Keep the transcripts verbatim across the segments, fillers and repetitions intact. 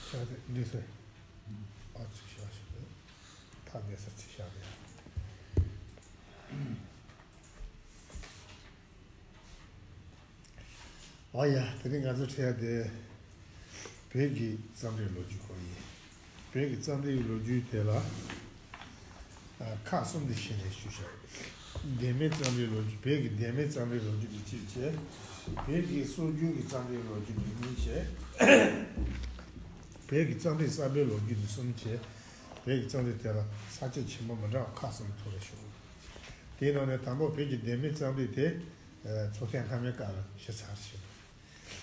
ད་དེ་འདི་ཚོ་ཨ་ཚུགས་བཞག་ཞིག་ཐག་ཉེ་ས་ཚིག་བཞག་རེད། ཨ་ཡ། དེ་རིང་ང་ཚོ་འཕྲད་ཡ་དེ་བོད་ཀྱི་རྩོམ་རིག་ལོ་རྒྱུས་སྐོར་ཡིན། བོད་ཀྱི་རྩོམ་རིག་ལོ་རྒྱུས་དེ་ལ་ཨ་ཁག་གསུམ་དུ་ཕྱེ་ནས་ཞུ་བྱ། ལྡེ་མིག་རྩོམ་རིག་ལོ་རྒྱུས། བོད་ཀྱི་ལྡེ་མིག་རྩོམ་རིག་ལོ་རྒྱུས་དེ་གཅིག་བྱས། བོད་ཀྱི་སྲོལ་རྒྱུན་གྱི་རྩོམ་རིག་ལོ་རྒྱུས་དེ་གཉིས་བྱས། བོད་ཀྱི་རྩོམ་རིག་གསར་པའི་ལོ་རྒྱུས་དེ་གསུམ་བྱས། བོད་ཀྱི་རྩོམ་རིག་དེ་ལ་ས་བཅད་ཆེན་པོ་མི་འདྲ་བ་ཁག་གསུམ་ཐོག་ལ་ཞུ། དེའི་ནང་ནས་དང་པོ་བོད་ཀྱི་ལྡེ་མིག་རྩོམ་རིག་དེ་ཚོགས་ཐེངས་སྔ་མའི་སྐབས་ལ་ཞུས་ཚར་ཞུ།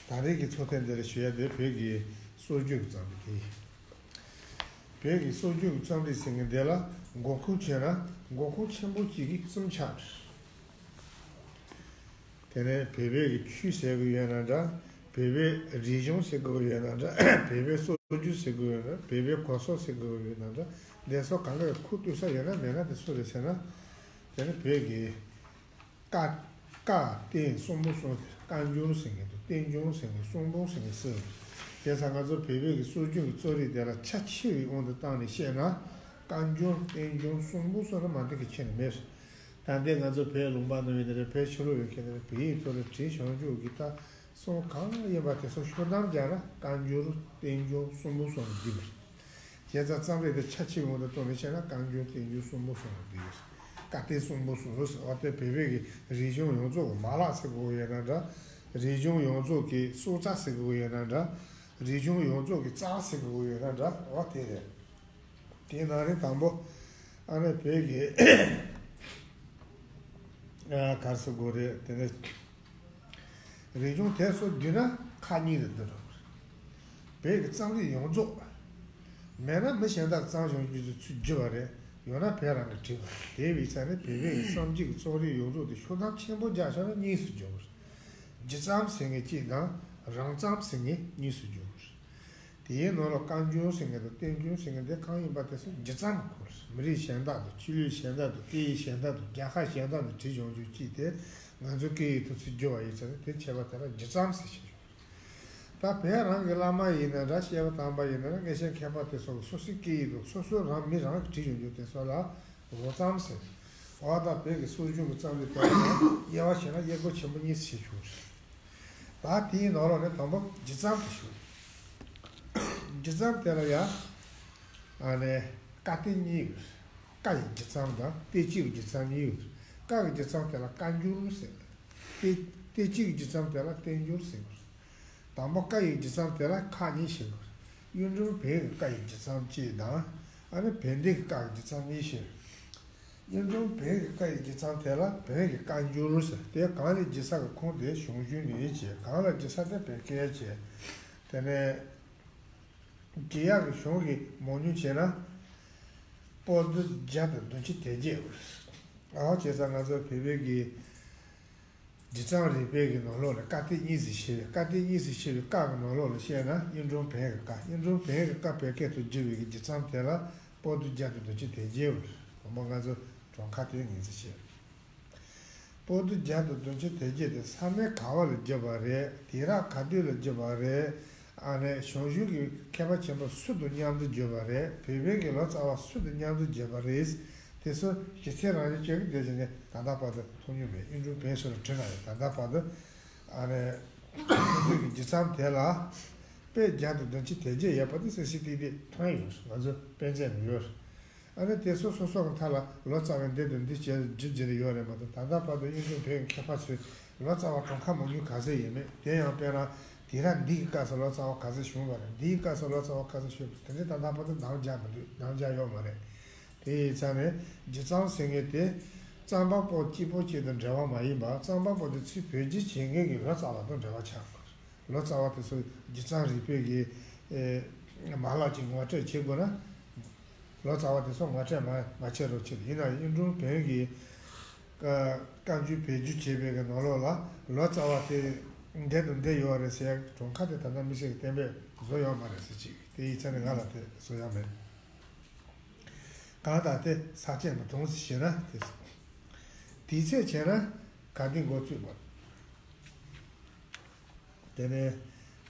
ད་རེས་ཀྱི་ཚོགས་ཐེངས་འདི་ལ་ཞུ་ཡ་དེ་བོད་ཀྱི་སྲོལ་རྒྱུན་གྱི་རྩོམ་རིག་དེ་ཡིན། བོད་ཀྱི་སྲོལ་རྒྱུན་གྱི་རྩོམ་རིག་ཟེར་མཁན་འདི་ལ་མགོ་ཁུངས་བྱས་ན་མགོ་ཁུངས་ཆེན་པོ་གཅིག་གིས་གསུམ་ཆགས། དེ་ནས་བོད་པའི་གི་ཆོས་ཟེར་གི་ཡོད་ན་འདྲ། བོད་པའི་རིག་གཞུང་ཟེར་གི་ཡོད་ན་འདྲ། བོད་པའི་སྲོལ་རྒྱུན་ཟེར་གི་ཡོད་ན། བོད་པའི་གོ་ས་ཟེར་གི་ཡོད་ན་འདྲ། འདི་ཚོ་གང་ག་ཁུངས་གཏུགས་ས་ཡོད་ན་མེད་ན་དེ་སུ་རེད་ཟེར་ན། དེ་ནི་བོད་ཀྱི་བཀའ་བཀའ་བསྟན་གསུམ་པོ་གསུམ་ཟེར། བཀའ་འགྱུར་ཟེར་མཁན་དང་བསྟན་འགྱུར་ཟེར་མཁན་གསུམ་པོ་ཟེར་མཁན་ཟེར། བྱས་ཙང་ང་ཚོ་བོད་པའི་གི་སྲོལ་རྒྱུན་གྱི་རྩོམ་རིག་དེ་ལ་ཆ་ཆེ་བའི་དབང་དུ་བཏང་ནས་བཤད་ན་བཀའ་འགྱུར་བསྟན་འགྱུར་གསུམ་པོ་གསུམ་ལས་མ་འདི་གི་ཁྱད་མེད། ད་ལྟའི་ང་ཚོ་བོད་ལུང་པ་ནང་ཡིན་ནའི་རེད། བོད་ཕྱི་ལོགས་ཡོད་མཁན་ནི་རེད། བོད་ཡིག་ཐོག་ལ་བྲིས་བྱུང་རྒྱུ་གི་ད་གསུང་གང་ཡིན་པ་དེ་ཚོ་ཤོག་གྲངས་སྦྱར་ན་བཀའ་འགྱུར་བསྟན་འགྱུར་གསུམ་པོ་གསུམ་ལ་འདུས་པ་རེད། བྱས་ཙང་རྩོམ་རིག་དེ་ཆ་ཆེ་བའི་དབང་དུ་བཏང་ནས་བཤད་ན་བཀའ་འགྱུར་བསྟན་འགྱུར་གསུམ་པོ་གསུམ་ལ་འདུས་ཡོད། བཀའ་བསྟན་གསུམ་པོ་གསུམ་པོ་ཟེར་བ་དེ་བོད་པའི་གི་རིག་གཞུང་ཡོངས་རྫོགས་ཀྱི་མ་ལག་ཟེར་དགོས་ཡོད་ན་འདྲ། རིག་གཞུང་ཡོངས་རྫོགས་ཀྱི་སྲོག་རྩ་ཟེར་དགོས་ཡོད་ན་འདྲ། རིག་གཞུང་ཡོངས་རྫོགས་ཀྱི་རྩ་བ་ཟེར་དགོས་ཡོད་ན་འདྲ། འོ་དེ་རེད། དེའི་ནང་ནས་དང་པོ་ཨ་ནི་བོད་ཀྱི་ཨ་ག་རེ་ཟེར་དགོས་རེད། དེ་ནས་རིག་གཞུང་དེ་ཚོ་བསྡུས་ན་ཁག་གཉིས་ལ་བསྡུ་རུང་། བོད་ཀྱི་རྩོམ་རིག་ཡོངས་རྫོགས། མེད་ན་མི་གཞན་དག་གིས་བརྩམས་བྱུང་རྒྱུ་ཚོ་ཚུར་བསྒྱུར་བ་རེད། ཡོད་ན་བོད་རང་གིས་བྲིས་པ་རེད། དེ་བྱས་ཙང་ནི་བོད་པའི་གི་གསར་བརྗེ་གི་རྩོམ་རིག་ཡོངས་རྫོགས་དེ་ཤོག་གྲངས་ཆེན་པོ་རྒྱག་ཆོག་ན་གཉིས་སུ་བསྒྱུར་བ་རེད། སྒྱུ་རྩོམ་ཟེར་མཁན་གཅིག་དང་རང་རྩོམ་ཟེར་མཁན་གཉིས་སུ་བསྒྱུར་བ་རེད། དེའི་ནང་ལ་བཀའ་འགྱུར་ཟེར་མཁན་དང་བསྟན་འགྱུར་ཟེར་མཁན་དེ་གང་ཡིན་པ་དེ་ཚོ་སྒྱུ་རྩོམ་གྱི་སྐོར་རེད། མི་རིགས་གཞན་དག་དང་ཆོས་ལུགས་གཞན་དག་དང་སྐད་ཡིག་གཞན་དག་དང་རྒྱལ་ཁབ་གཞན་དག་ནས་བྲིས་བྱུང་རྒྱུ་གཅིག་དེ་ང་ཚོའི་སྐད་ཡིག་ཐོག་ཚུར་བསྒྱུར་བ་ཡིན་ཙང་ནི་དེ་བྱས་པ་དེ་ལ་སྒྱུ་རྩོམ་ཟེར་བཞིན་ཡོད། ད་བོད་རང་གི་བླ་མ་ཡིན་ན་འདྲ། སྐྱེས་པ་དམ་པ་ཡིན་ན་འདྲ། སྔགས་ཆེན་མཁས་པ་དེ་ཚོ་གི་སོ་སོའི་སྐད་ཡིག་དང་སོ་སོའི་རང་མི་རང་གིས་བྲིས་བྱུང་རྒྱུ་དེ་ཚོ་ལ་ལོ་རྩོམ་ཟེར། འོ་ད་བོད་ཀྱི་སྲོལ་རྒྱུན་གྱི་རྩོམ་རིག་དེ་ལ་དབྱེ་བ་ཕྱེ་ན་དབྱེ་སྒོ་ཆེན་པོ་གཉིས་སུ་ཕྱེ་ཆོག་རེད། ད་དེའི་ནང་ལོགས་ནས་དང་པོ་སྒྱུ་རྩོམ་དེ་ཞུ། སྒྱུ་རྩོམ་དེ་ལ་ཡང་ཨ་ནི་བཀའ་བསྟན་གཉིས་ཡོད། བཀའ་ཡི་སྒྱུ་རྩོམ་དང་བསྟན་བཅོས་ཀྱི་སྒྱུ་རྩོམ་གཉིས་ཡོད། བཀའ་གི་སྒྱུ་རྩོམ་དེ་ལ་བཀའ་འགྱུར་ཟེར། བསྟན་བསྟན་བཅོས་ཀྱི་སྒྱུ་རྩོམ་དེ་ལ་བསྟན་འགྱུར་ཟེར། དང་པོ་བཀའ་ཡི་སྒྱུ་རྩོམ་དེ་ལ་ཁག་གཉིས་ཕྱེ་དགོས། གཡུང་དྲུང་བོན་གྱི་བཀའ་ཡི་སྒྱུ་རྩོམ་གཅིག་དང་། ཨ་ནི་བོན་སྡེ་གི་བཀའ་ཡི་སྒྱུ་རྩོམ་གཉིས་ཕྱེ། གཡུང་དྲུང་བོན་གྱི་བཀའ་ཡི་སྒྱུ་རྩོམ་དེ་ལ་བོན་གྱི་བཀའ་འགྱུར་ཟེར། དེ་གང་ལས་སྒྱུ་ས་གི་ཁུངས་དེ་གཞུང་གཞུང་ནས་བྱས། གང་ལ་སྒྱུ་ས་དེ་བོད་སྐད་བྱས། དེ་ནས་སྒྱུ་ཡག་གི་གཞུང་གི་མང་ཉུང་བྱས་ན། པོ་ཏི་བརྒྱ་དང་བདུན་ཅུ་དོན་བརྒྱད་ཡོད། ཨ་བྱས་ཙང་ང་ཚོ་བོད་པའི་གི་སྒྱུ་རྩོམ་རིག་པའི་གི་ནང་ལོགས་ལ་བཀའ་བསྟན་གཉིས་སུ་ཕྱེ་བའི། བཀའ་བསྟན་གཉིས་སུ་ཕྱེ་བའི་བཀའ་གི་ནང་ལོགས་ལ་བཤད་ན་གཡུང་དྲུང་བོན་གྱི་བཀའ། གཡུང་དྲུང་བོན་གྱི་བཀའ་བོད་སྐད་དུ་བསྒྱུར་བའི་གི་སྒྱུ་རྩོམ་དེ་ལ་པོ་ཏི་བརྒྱ་དང་བདུན་ཅུ་དོན་བརྒྱད་ཡོད། དང་པོ་ང་ཚོ་གྲངས་ཀ་དེ་ངེས་འཛིན་བྱེད། པོ་ཏི་བརྒྱ་དང་བདུན་ཅུ་དོན་བརྒྱད་དེ་ས་གནས་ག་བ་ལ་བསྒྱུར་བ་རེད། དུས་རབས་ག་དུས་ལ་བསྒྱུར་བ་རེད། ཨ་ནི་གཞུང་གཞུང་གི་མཁས་པ་ཆེན་པོ་སུ་དང་མཉམ་དུ་བསྒྱུར་བ་རེད། བོད་པའི་གི་ལོ་ཙཱ་བ་སུ་དང་མཉམ་དུ་བསྒྱུར་བ་རེད། དེ་ཚོ་ཞིབ་ཆ་རང་བཞིན་བཅོས་ཀྱི་དེ་བཞིན་ནི་ད་ལྟ་བར་དུ་མཐོང་མྱོང་མེད། གཡུང་དྲུང་བོན་སོགས་ལ་དྲིས་ན་ཡང་ད་ལྟ་བར་དུ་ཨ་ནི་ཁོ་ཚོའི་གི་སྒྱུ་རྩོམ་དེ་ལ་དཔེ་བརྒྱ་དང་བདུན་ཅུ་དོན་བརྒྱད་ཡོད་པ་དེ་གསལ་གསལ་ཏིག་ཏིག་མཐོང་ཡོད། ང་ཚོ་དཔེ་མཛོད་ནང་ཡོད། ཨ་ནི་དེ་སོ་སོ་སོ་གི་མཐའ་ལ་ལོ་ཙཱ་བའི་འདི་དང་འདི་བྱས་བསྒྱུར་བྱས་ནས་ཡོད་རེད་མ་གཏོགས། ད་ལྟ་བར་དུ་གཡུང་དྲུང་བོན་གྱི་མཁས་པ་ཚོས་ལོ་ཙཱ་བ་གྲངས་ཀ་མང་ཉུང་ག་ཚོད་ཡིན་མེད། དེ་ཡང་དཔེར་ན་དུས་རབས་འདི་གི་སྐབས་སུ་ལོ་ཙཱ་བ་ག་ཚོད་བྱུང་བ་རེད། འདི་གི་སྐབས་སུ་ལོ་ཙཱ་བ་ག་ཚོད་བྱུང་བ་དེ་འདྲ་ད་ལྟ་བར་དུ་འདང་རྒྱག་མི་འདུག་འདང་རྒྱག་ཡོད་མ་རེད། དེ་ཡིན་ཙང་ནས་སྒྱུ་རྩོམ་ཟེར་མཁན་དེ་རྩོམ་པ་པོ་གཅིག་པོ་གཅིག་དང་འབྲེལ་བ་མ་ཡིན་པར་རྩོམ་པ་པོ་དེ་ཚུར་བོད་བསྒྱུར་བྱེད་མཁན་གྱི་ལོ་ཙཱ་བ་དང་འབྲེལ་བ་ཆགས་དགོས། ལོ་ཙཱ་བ་དེ་ཚོ་སྒྱུ་རྩོམ་རིག་པའི་གི་ཨེ་མ་ལག་ཅིག་ངོ་སྤྲོད་བྱེད་དགོས་ན། ལོ་ཙཱ་བ་དེ་ཚོ་ངོ་སྤྲོད་མ་མ་བྱེད་རོགས་བྱེད། ཡིན་ན་ཡང་གཡུང་དྲུང་བོན་གྱི་བཀའ་བཀའ་འགྱུར་བོད་བསྒྱུར་བྱས་པའི་གི་ནང་ལོགས་ལ་ལོ་ཙཱ་བ་དེ་འདི་དང་འདི་ཡོད་རེད་ཟེར་ཡ་གྲངས་ཀ་དེ་ད་ལྟ་མི་ཞིག་གིས་གཏན་འབེབས་བཟོ་ཡོད་མ་རེད་ཟེར་གྱི། དེ་ཡིན་ཙང་ནས་ང་ལ་དེ་བཟོ་ཡ་མེད། གང་ལྟར་དེ་ས་བཅད་མི་གཏོང་ཟེར་བྱས་ན་དེ་དུས་ཚོད་བྱས་ན་ག་དུས་འགོ་བཙུགས་པ། དེ་ནས་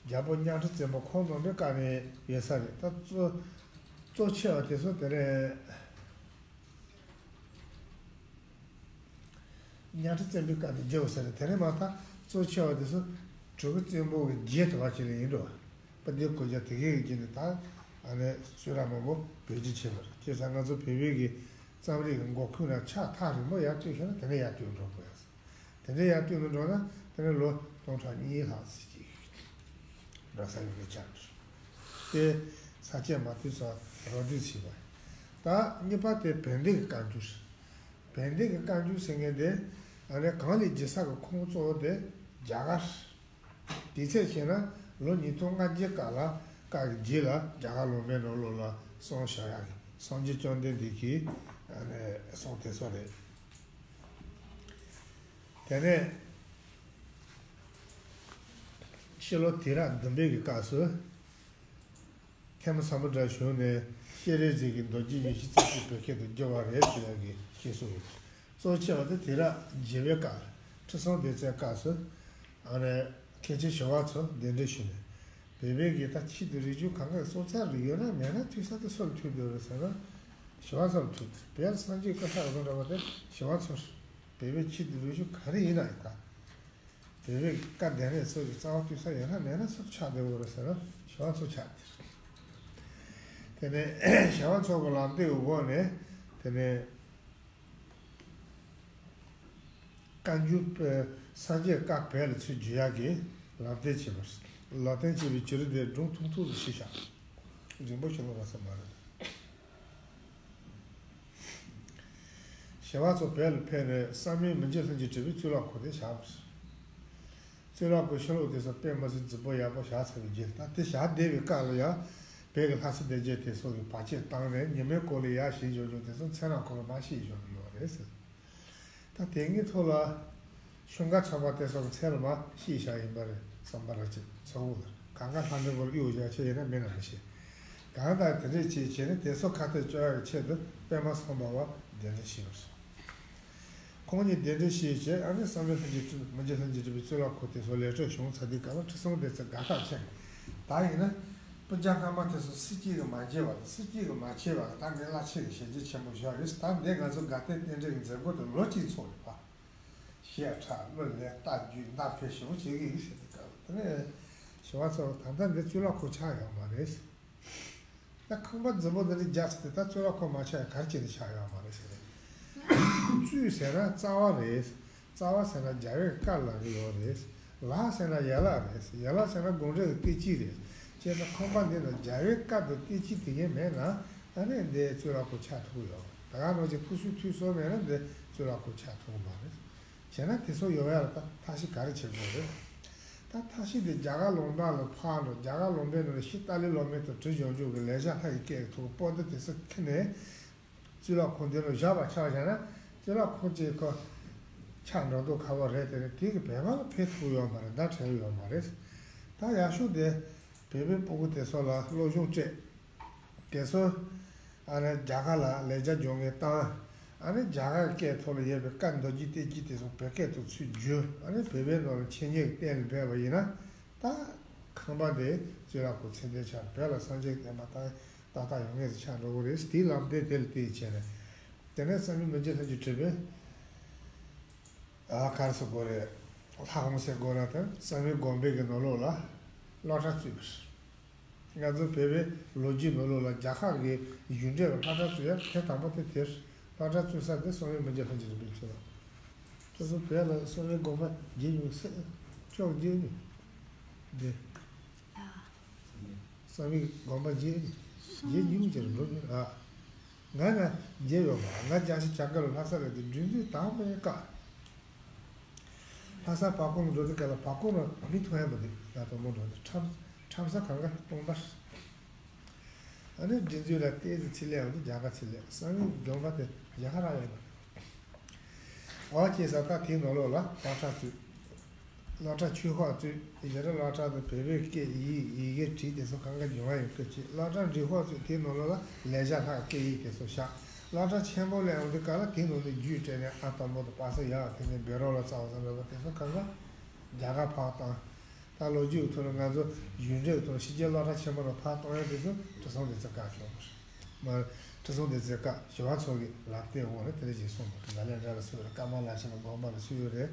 རྒྱལ་པོ་གཉའ་ཁྲི་བཙན་པོ་ཁོང་རྣམ་པའི་བཀའ་ནས་ཡོད་ས་རེད། ད་གཙོ་གཙོ་ཆེ་བ་དེ་ཚོ་དེ་ནས་གཉའ་ཁྲི་བཙན་པོའི་བཀའ་ནས་བརྒྱབ་ས་རེད། དེ་ནས་མ་ཐག་གཙོ་ཆེ་བ་དེ་ཚོ་གྲུ་གུ་བཙན་པོ་གི་རྗེ་དེ་བ་ཅིག་ལ་ཡིན་འགྲོ། དཔལ་ལྡན་གོ་རྒྱལ་དེ་གའི་རྗེས་ནས་ད་ཨ་ནི་གསུང་རབ་མང་པོ་བེད་སྤྱོད་བྱས་པ་རེད། བྱས་ཙང་ང་ཚོ་བོད་པའི་གི་རྩོམ་རིག་གི་མགོ་ཁུངས་ལ་ཕྱག་ཐག་རིང་པོ་ཡར་བཏོད་ཤེས་ན་དེ་ནས་ཡར་བཏོད་འགྲོ་དགོས་ཡ། དེ་འདྲ་ཡར་བཏོད་ནས་འགྲོ་ན་དེ་ནས་ལོ་སྟོང་ཕྲག་གཉིས་ལྷག་ཙམ་ཅིག་འགྲོ་ས་ཡོད་པའི་ཆ་རེད། དེ་ས་སྐྱ་མ་ཐུབ་ས་རོ་བསྡུས་བྱས་པ། ད་གཉིས་པ་དེ་བན་དེ་གི་བཀའ་འགྱུར། བན་དེ་གི་བཀའ་འགྱུར་ཟེར་མཁན་དེ་ཨ་ནི་གངས་ལས་འགྱེལ་ས་གི་ཁུངས་གཙོ་བོ་དེ་རྒྱ་གར། དེའི་ཚེ་བྱས་ན་ལོ་ཉིས་སྟོང་ལྔ་བརྒྱ་སྐབས་ལ་སྐབས་ཀྱི་རྗེས་ལ་རྒྱ་གར་ལུང་པའི་ནང་ལོགས་ལ་གསུང་བྱ་ཡག་གི་སངས་རྒྱས་བཅོམ་ལྡན་འདས་ཀྱི་ཨ་ནི་གསུང་དེ་ཚོ་རེད། དེ་ནས་ཕྱི་ལོ་དུས་རབས་བདུན་པའི་གི་སྐབས་སུ་ཐེན་མོ་ས་མུ་དྲ་གཞུང་ནས་སྤྱན་རས་གཟིགས་ཀྱི་མདོ་རྒྱུད་ཉི་ཤུ་རྩ་གཅིག་བོད་སྐད་དུ་བསྒྱུར་བ་རེད་ཟེར་ཡག་གི་བཤད་སྲོལ་ཡོད། གཙོ་ཆེ་བ་དེ་དུས་རབས་བརྒྱད་པའི་སྐབས་ཁྲི་སྲོང་ལྡེ་བཙན་སྐབས་སུ་ཨ་ནི་མཁན་ཆེན་ཞི་བ་འཚོ་གདན་འདྲེན་ཞུས་ནས། བོད་པའི་གི་ད་ཆེད་དུ་རིག་གཞུང་གང་ག་སྲོག་རྩ་རིག་ཡོད་ན་མེད་ན་ཐོས་ས་དེ་སུ་ལ་ཐོས་འདོད་རེད་ཟེར་ན་ཞི་བ་འཚོ་ལ་ཐོས། བོད་ལ་སངས་རྒྱས་བཀའ་ཤག་བཟོ་འདྲ་བ་དེ་ཞི་བ་འཚོ། བོད་པའི་ཆེད་དུ་རིག་གཞུང་ག་རེ་ཡིན་ན་ཡང་ད་བོད་པའི་བཀའ་གདན་རེས་སོགས་ཀྱི་རྩ་བ་ཐོས་ས་ཡོད་ན་མེད་ན་སུ་ལ་ཆགས་བསྡད་ཡོད་རེད་ཟེར་ན་ཞི་བ་འཚོ་ཆགས་བསྡད་རེད། དེ་ནས་ཞི་བ་འཚོ་གི་ལམ་སྟོན་འོག་ནས་དེ་ནས། བཀའ་འགྱུར་པས་སངས་རྒྱས་བཀའ་བོད་ལ་ཚུར་བསྒྱུར་ཡག་གི་ལམ་སྟོན་བྱས་པ་རེད། ལམ་སྟོན་བྱས་པའི་བྱུ་རུ་དེ་སྒྲུང་ཐུང་ཐུང་དུ་ཞུས་བཞག་རིང་པོ་ཞིག་ལོ་ར་ས་མ་རེད། ཞི་བ་འཚོ་བོད་ལ་ཕེབས་ནས་བསམ་ཡས་མི་འགྱུར་ལྷུན་གྱིས་གྲུབ་པའི་གཙུག་ལག་ཁང་དེ་བཞག་པ་རེད། གཙུག་ལག་ཁང་ཕྱི་ལོགས་དེ་ཚོ་དཔེ་མི་སྲིད་རྫིག་པོ་ཡག་པོ་བཞག་ཚར་བའི་རྗེས་ད་དེ་བཞག་བསྡད་པའི་སྐབས་ལ་ཡང་བོད་ཀྱི་ལྷ་ས་སྡེ་བརྒྱད་དེ་ཚོ་གི་བར་ཆད་བཏང་ནས་ཉི་མའི་སྐོར་ལ་ཡར་ཞིག་འབྱོར་འབྱོར་དེ་ཚོ་མཚན་རང་ཁོ་རང་མ་ཤེས་འབྱོར་ཡོད་རེད་ཟེར། ད་དེ་སྔའི་ཐོག་ལ་ཤུང་ཀ་ཚོ་པ་དེ་ཚོ་གི་མཚན་ལ་མ་ཤེས་བཞག་ཡིན་པ་རེད་བསམ་པ་ར་ཅིག་ཚོར་བ་རེད། གང་ག་ལྷ་འདྲེ་སྐོར་གཡུག་བཞག་ཆེ་ཡིན་ན་མིན་ན་མི་ཤེས། གང་ལྟར་དེ་འདྲས་བྱས་བྱས་ནས་དེ་ཚོ་ཁ་གཏད་གཅོག་ཡག་གི་ཆེད་དུ་པདྨ་སམ་བྷ་བ་གདན་འདྲེན་བྱས་པ་རེད། ཁོང་ཉིད་གདན་འདྲེན་ཞུས་བྱས་ཨ་ནི་བསམ་ཡས་ལྷུན་གྱིས་གྲུབ་མི་འགྱུར་ལྷུན་གྱིས་གྲུབ་པའི་གཙུག་ལག་ཁང་དེ་ཚོ་ལས་སྤྲོད་བྱུང་ཚར་དུས་སྐབས་ལ་ཁྲི་སྲོང་ལྡེ་བཙན་དགའ་ཐག་ཆད། ད་ཡིན་ན་སྤུར་རྒྱལ་སྔ་མ་དེ་ཚོ་སྲིད་སྐྱིད་ཀྱིས་མ་བརྗེད་པ་དང་སྲིད་སྐྱིད་ཀྱིས་མ་ཆད་པ་ད་ངས་བླ་ཆེ་གི་ཞལ་རྒྱུན་ཆེན་པོ་བཞག་ཡོད། ད་འདི་ང་ཚོ་དགའ་ལྡན་རྟེན་འབྲེལ་གྱི་མཛད་སྒོ་དེ་ལོ་གཅིག་འཚོགས་ཡོད་པ། བཤད་ཁྲ་གླུ་ལེན་རྟ་རྒྱུག་མདའ་འཕེན་ཞེ་པོ་བྱེད་ཀྱི་ཡིན་ཟེར་དུས་སྐབས་དེ་ནས་ཞི་བ་འཚོ་ད་ལྟ་འདི་གཙུག་ལག་ཁང་ཆགས་ཡོད་མ་རེད། ད་ཁང་པ་རྫིག་པོ་འདི་འདྲ་རྒྱག་ཚར་དུས་ད་གཙུག་ལག་ཁང་མ་ཆགས་ཡ་ག་རེ་བྱས་ནས་ཆགས་ཡོད་མ་རེད་ཟེར། གཙུག་ཟེར་ན་རྩ་བ་རེད། རྩ་བ་ཟེར་ན་རྒྱལ་བའི་བཀའ་ལ་གི་ཡོད་རེད། ལག་ཟེར་ན་ཡན་ལག་རེད། ཡན་ལག་ཟེར་ན་དགོངས་འགྲེལ་གྱི་བསྟན་བཅོས་རེད། བྱས་ཙང་ཁང་པ་འདི་ན་རྒྱལ་བའི་བཀའ་དང་བསྟན་བཅོས་དེ་གས་མེད་ན་ཨ་ནི་འདི་གཙུག་ལག་ཁང་ཆགས་ཐུབ་ཀྱི་ཡོད་མ་རེད། ད་ག་ནང་བཞིན་སྐུ་གསུང་ཐུགས་གསུམ་མེད་ན་འདི་གཙུག་ལག་ཁང་ཆགས་ཐུབ་ཀྱི་མ་རེད། བྱས་ན་དེ་ཚོ་ཡོང་ཡ་ལ་ད་ཐབས་ཤེས་ག་རེ་བྱེད་དགོས་རེད། ད་ཐབས་ཤེས་དེ་རྒྱ་གར་ལུང་པ་ལ་ཕར་འགྲོ། རྒྱ་གར་ལུང་པའི་ནང་ལ་ཤི་ཏཱ་ལའི་ལོ་མེ་དང་བྲུ་བྱང་ཆུབ་ཀྱི་ལེགས་སྦྱར་ལྷ་ཡི་སྐད་ཀྱི་ཐོག་པོ་ཏི་དེ་ཚོ་ཁྱེར་ནས་གཙུག་ལག་ཁང་དེ་ལ་བཞག་པ་ཆགས་བཞག་ན་གཙུག་ལག་ཁང་ཅིག་ཁོ་ཆགས་འགྲོ་མདོག་ཁ་པོ་རེད། དེ་ནས་དེ་གི་བོད་པ་ལ་ཕན་ཐོགས་ཡོད་མ་རེད། ཟླ་བྲལ་ཡོད་མ་རེད། ད་ཡག་ཤོས་དེ་བོད་པའི་སྤུ་གུ་དེ་ཚོ་ལ་སློབ་སྦྱོང་སྤྲད། དེ་ཚོ་ཨ་ནི་རྒྱ་གར་ལ་ལེགས་སྦྱར་སྦྱོང་མཁན་བཏང་། ཨ་ནི་རྒྱ་གར་སྐད་ཐོག་ལ་ཡོད་པའི་བཀའ་མདོ་རྒྱུད་བསྟན་བཅོས་དེ་ཚོ་བོད་སྐད་དུ་ཚུར་བསྒྱུར། ཨ་ནི་བོད་པའི་ནང་ལ་འཆད་ཉན་གྱི་རྟེན་ལ་འབད་པ་ཡིན་ན་ད་ཁང་པ་འདི་གཙུག་ལག་ཁང་ཚད་ལྡན་ཆགས། བོད་ལ་སངས་རྒྱས་བསྟན་པ་ཏག་ཏག་ཏག་ཡོང་མཁན་ཞིག་ཆགས་འགྲོ་གི་རེད། དེའི་ལམ་སྟོན་དེ་ལ་བརྟེན་བྱས་ནས་དེ་ནས་བསམ་ཡས་མི་འགྱུར་ལྷུན་གྱིས་གྲུབ་པའི་ཨ་ག་རེ་ཟེར་དགོས་རེད། ལྷ་ཁང་ཟེར་དགོས་ན་ད་བསམ་ཡས་དགོན་པའི་གི་ནང་ལོགས་ལ་སློབ་གྲྭ་བཙུགས་པ་རེད། ང་ཚོ་བོད་པའི་ལོ་རྒྱུས་ནང་ལོགས་ལ་རྒྱ་གར་གྱི་གཞུང་འབྲེལ་གྱི་སློབ་གྲྭ་བཙུགས་ཡ་དེ་དང་པོ་དེ་དེར་སློབ་གྲྭ་བཙུགས་ས་དེ་བསམ་ཡས་མི་འགྱུར་ལྷུན་གྱིས་གྲུབ་པའི་ཚེ་ལ། ཁྱོད་ཚོ་བོད་ལ་བསམ་ཡས་དགོན་པ་མཇལ་མྱོང་སེ་ཅོག་མཇལ་མྱོང་། འདི་བསམ་ཡས་དགོན་པ་མཇལ་མཇལ་མྱོང་ཅེས་འགྲོ་མྱོང་ཨ། ང་ན་མཇལ་ཡོད་མ། ང་རྒྱ་ཤི་བྱ་དཀར་ལ་ལྷ་ས་ལ་དེ་འགྲུལ་འཛུལ་དང་པོའི་སྐབས། ལྷ་ས་བར་ཁོང་འགྲོ་དུས་སྐབས་ལ་བར་ཁོང་ལ་མི་མཐོང་ཡ་མི་འདུག་ང་དང་མོ་འགྲོ་དུས་ཁྲམ་ཁྲམ་ས་གང་ག་སྟོང་པར། ཨ་ནི་འགྲན་རྩོད་ལ་ཏོག་ཙམ་ཚེ་ལས་འོང་དུས་རྒྱ་གར་ཚེ་ལས་བསམ་ཡས་དགོན་པ་དེ་རྒྱ་གར་རག་ཡོད་མ་རེད། འོ་བྱས་ཙང་ད་དེའི་ནང་ལོགས་ལ་སློབ་གྲྭ་བཙུགས། སློབ་གྲྭ་ཆོས་ཁོག་བཙུགས། ཡ་རབས་སློབ་གྲྭ་དང་བོད་པའི་སྐད་ཡིག་ཡི་གེ་བྲིས་དེ་ཚོ་གང་ག་སྦྱོང་བ་ཡོད་སྐད་ཅིག་སློབ་གྲྭ་འབྲིང་ཁོག་བཙུགས། དེའི་ནང་ལོགས་ལ་ལེགས་སྦྱར་ལྷག་སྐད་ཡིག་དེ་ཚོ་བཞག་སློབ་གྲྭ་ཆེན་པོ་ལ་ཡོང་དུས་སྐབས་ལ་དེའི་ནང་ནས་རྒྱུད་སྤྲད་ནས་ཨ་དམ་པོ་དང་དཔག་བསམ་ཡག་དེ་ནས་བཻ་རོ་ལ་རྩ་བ་ཟ་འདྲ་པོ་དེ་ཚོ་གང་ག་རྒྱ་གར་ཕར་བཏང་། ད་ལོ་རྒྱུས་ཀྱི་ཐོག་ནས་ང་ཚོ་གཞུང་འབྲེལ་གྱི་ཐོག་ནས་ཕྱི་རྒྱལ་སློབ་གྲྭ་ཆེན་མོ་ནང་ཕར་གཏོང་ཡ་དེ་ཚོ་ཁྲི་སྲོང་ལྡེ་བཙན་བཀའ་བྱུང་བ་རེད། མ་ཁྲི་སྲོང་ལྡེ་བཙན་བཀའ་ཞི་བ་འཚོ་གི་ལམ་སྟོན་འོག་ནས་དེ་འདྲ་ཞིག་གསུངས་པ་རེད། ལ་ལས་འདྲ་ལ་སུ་ཡོད་རེད། ཀརྨ་བླ་ཆེན་ལ་དགོངས་པ་ལ་སུ་ཡོད་རེད།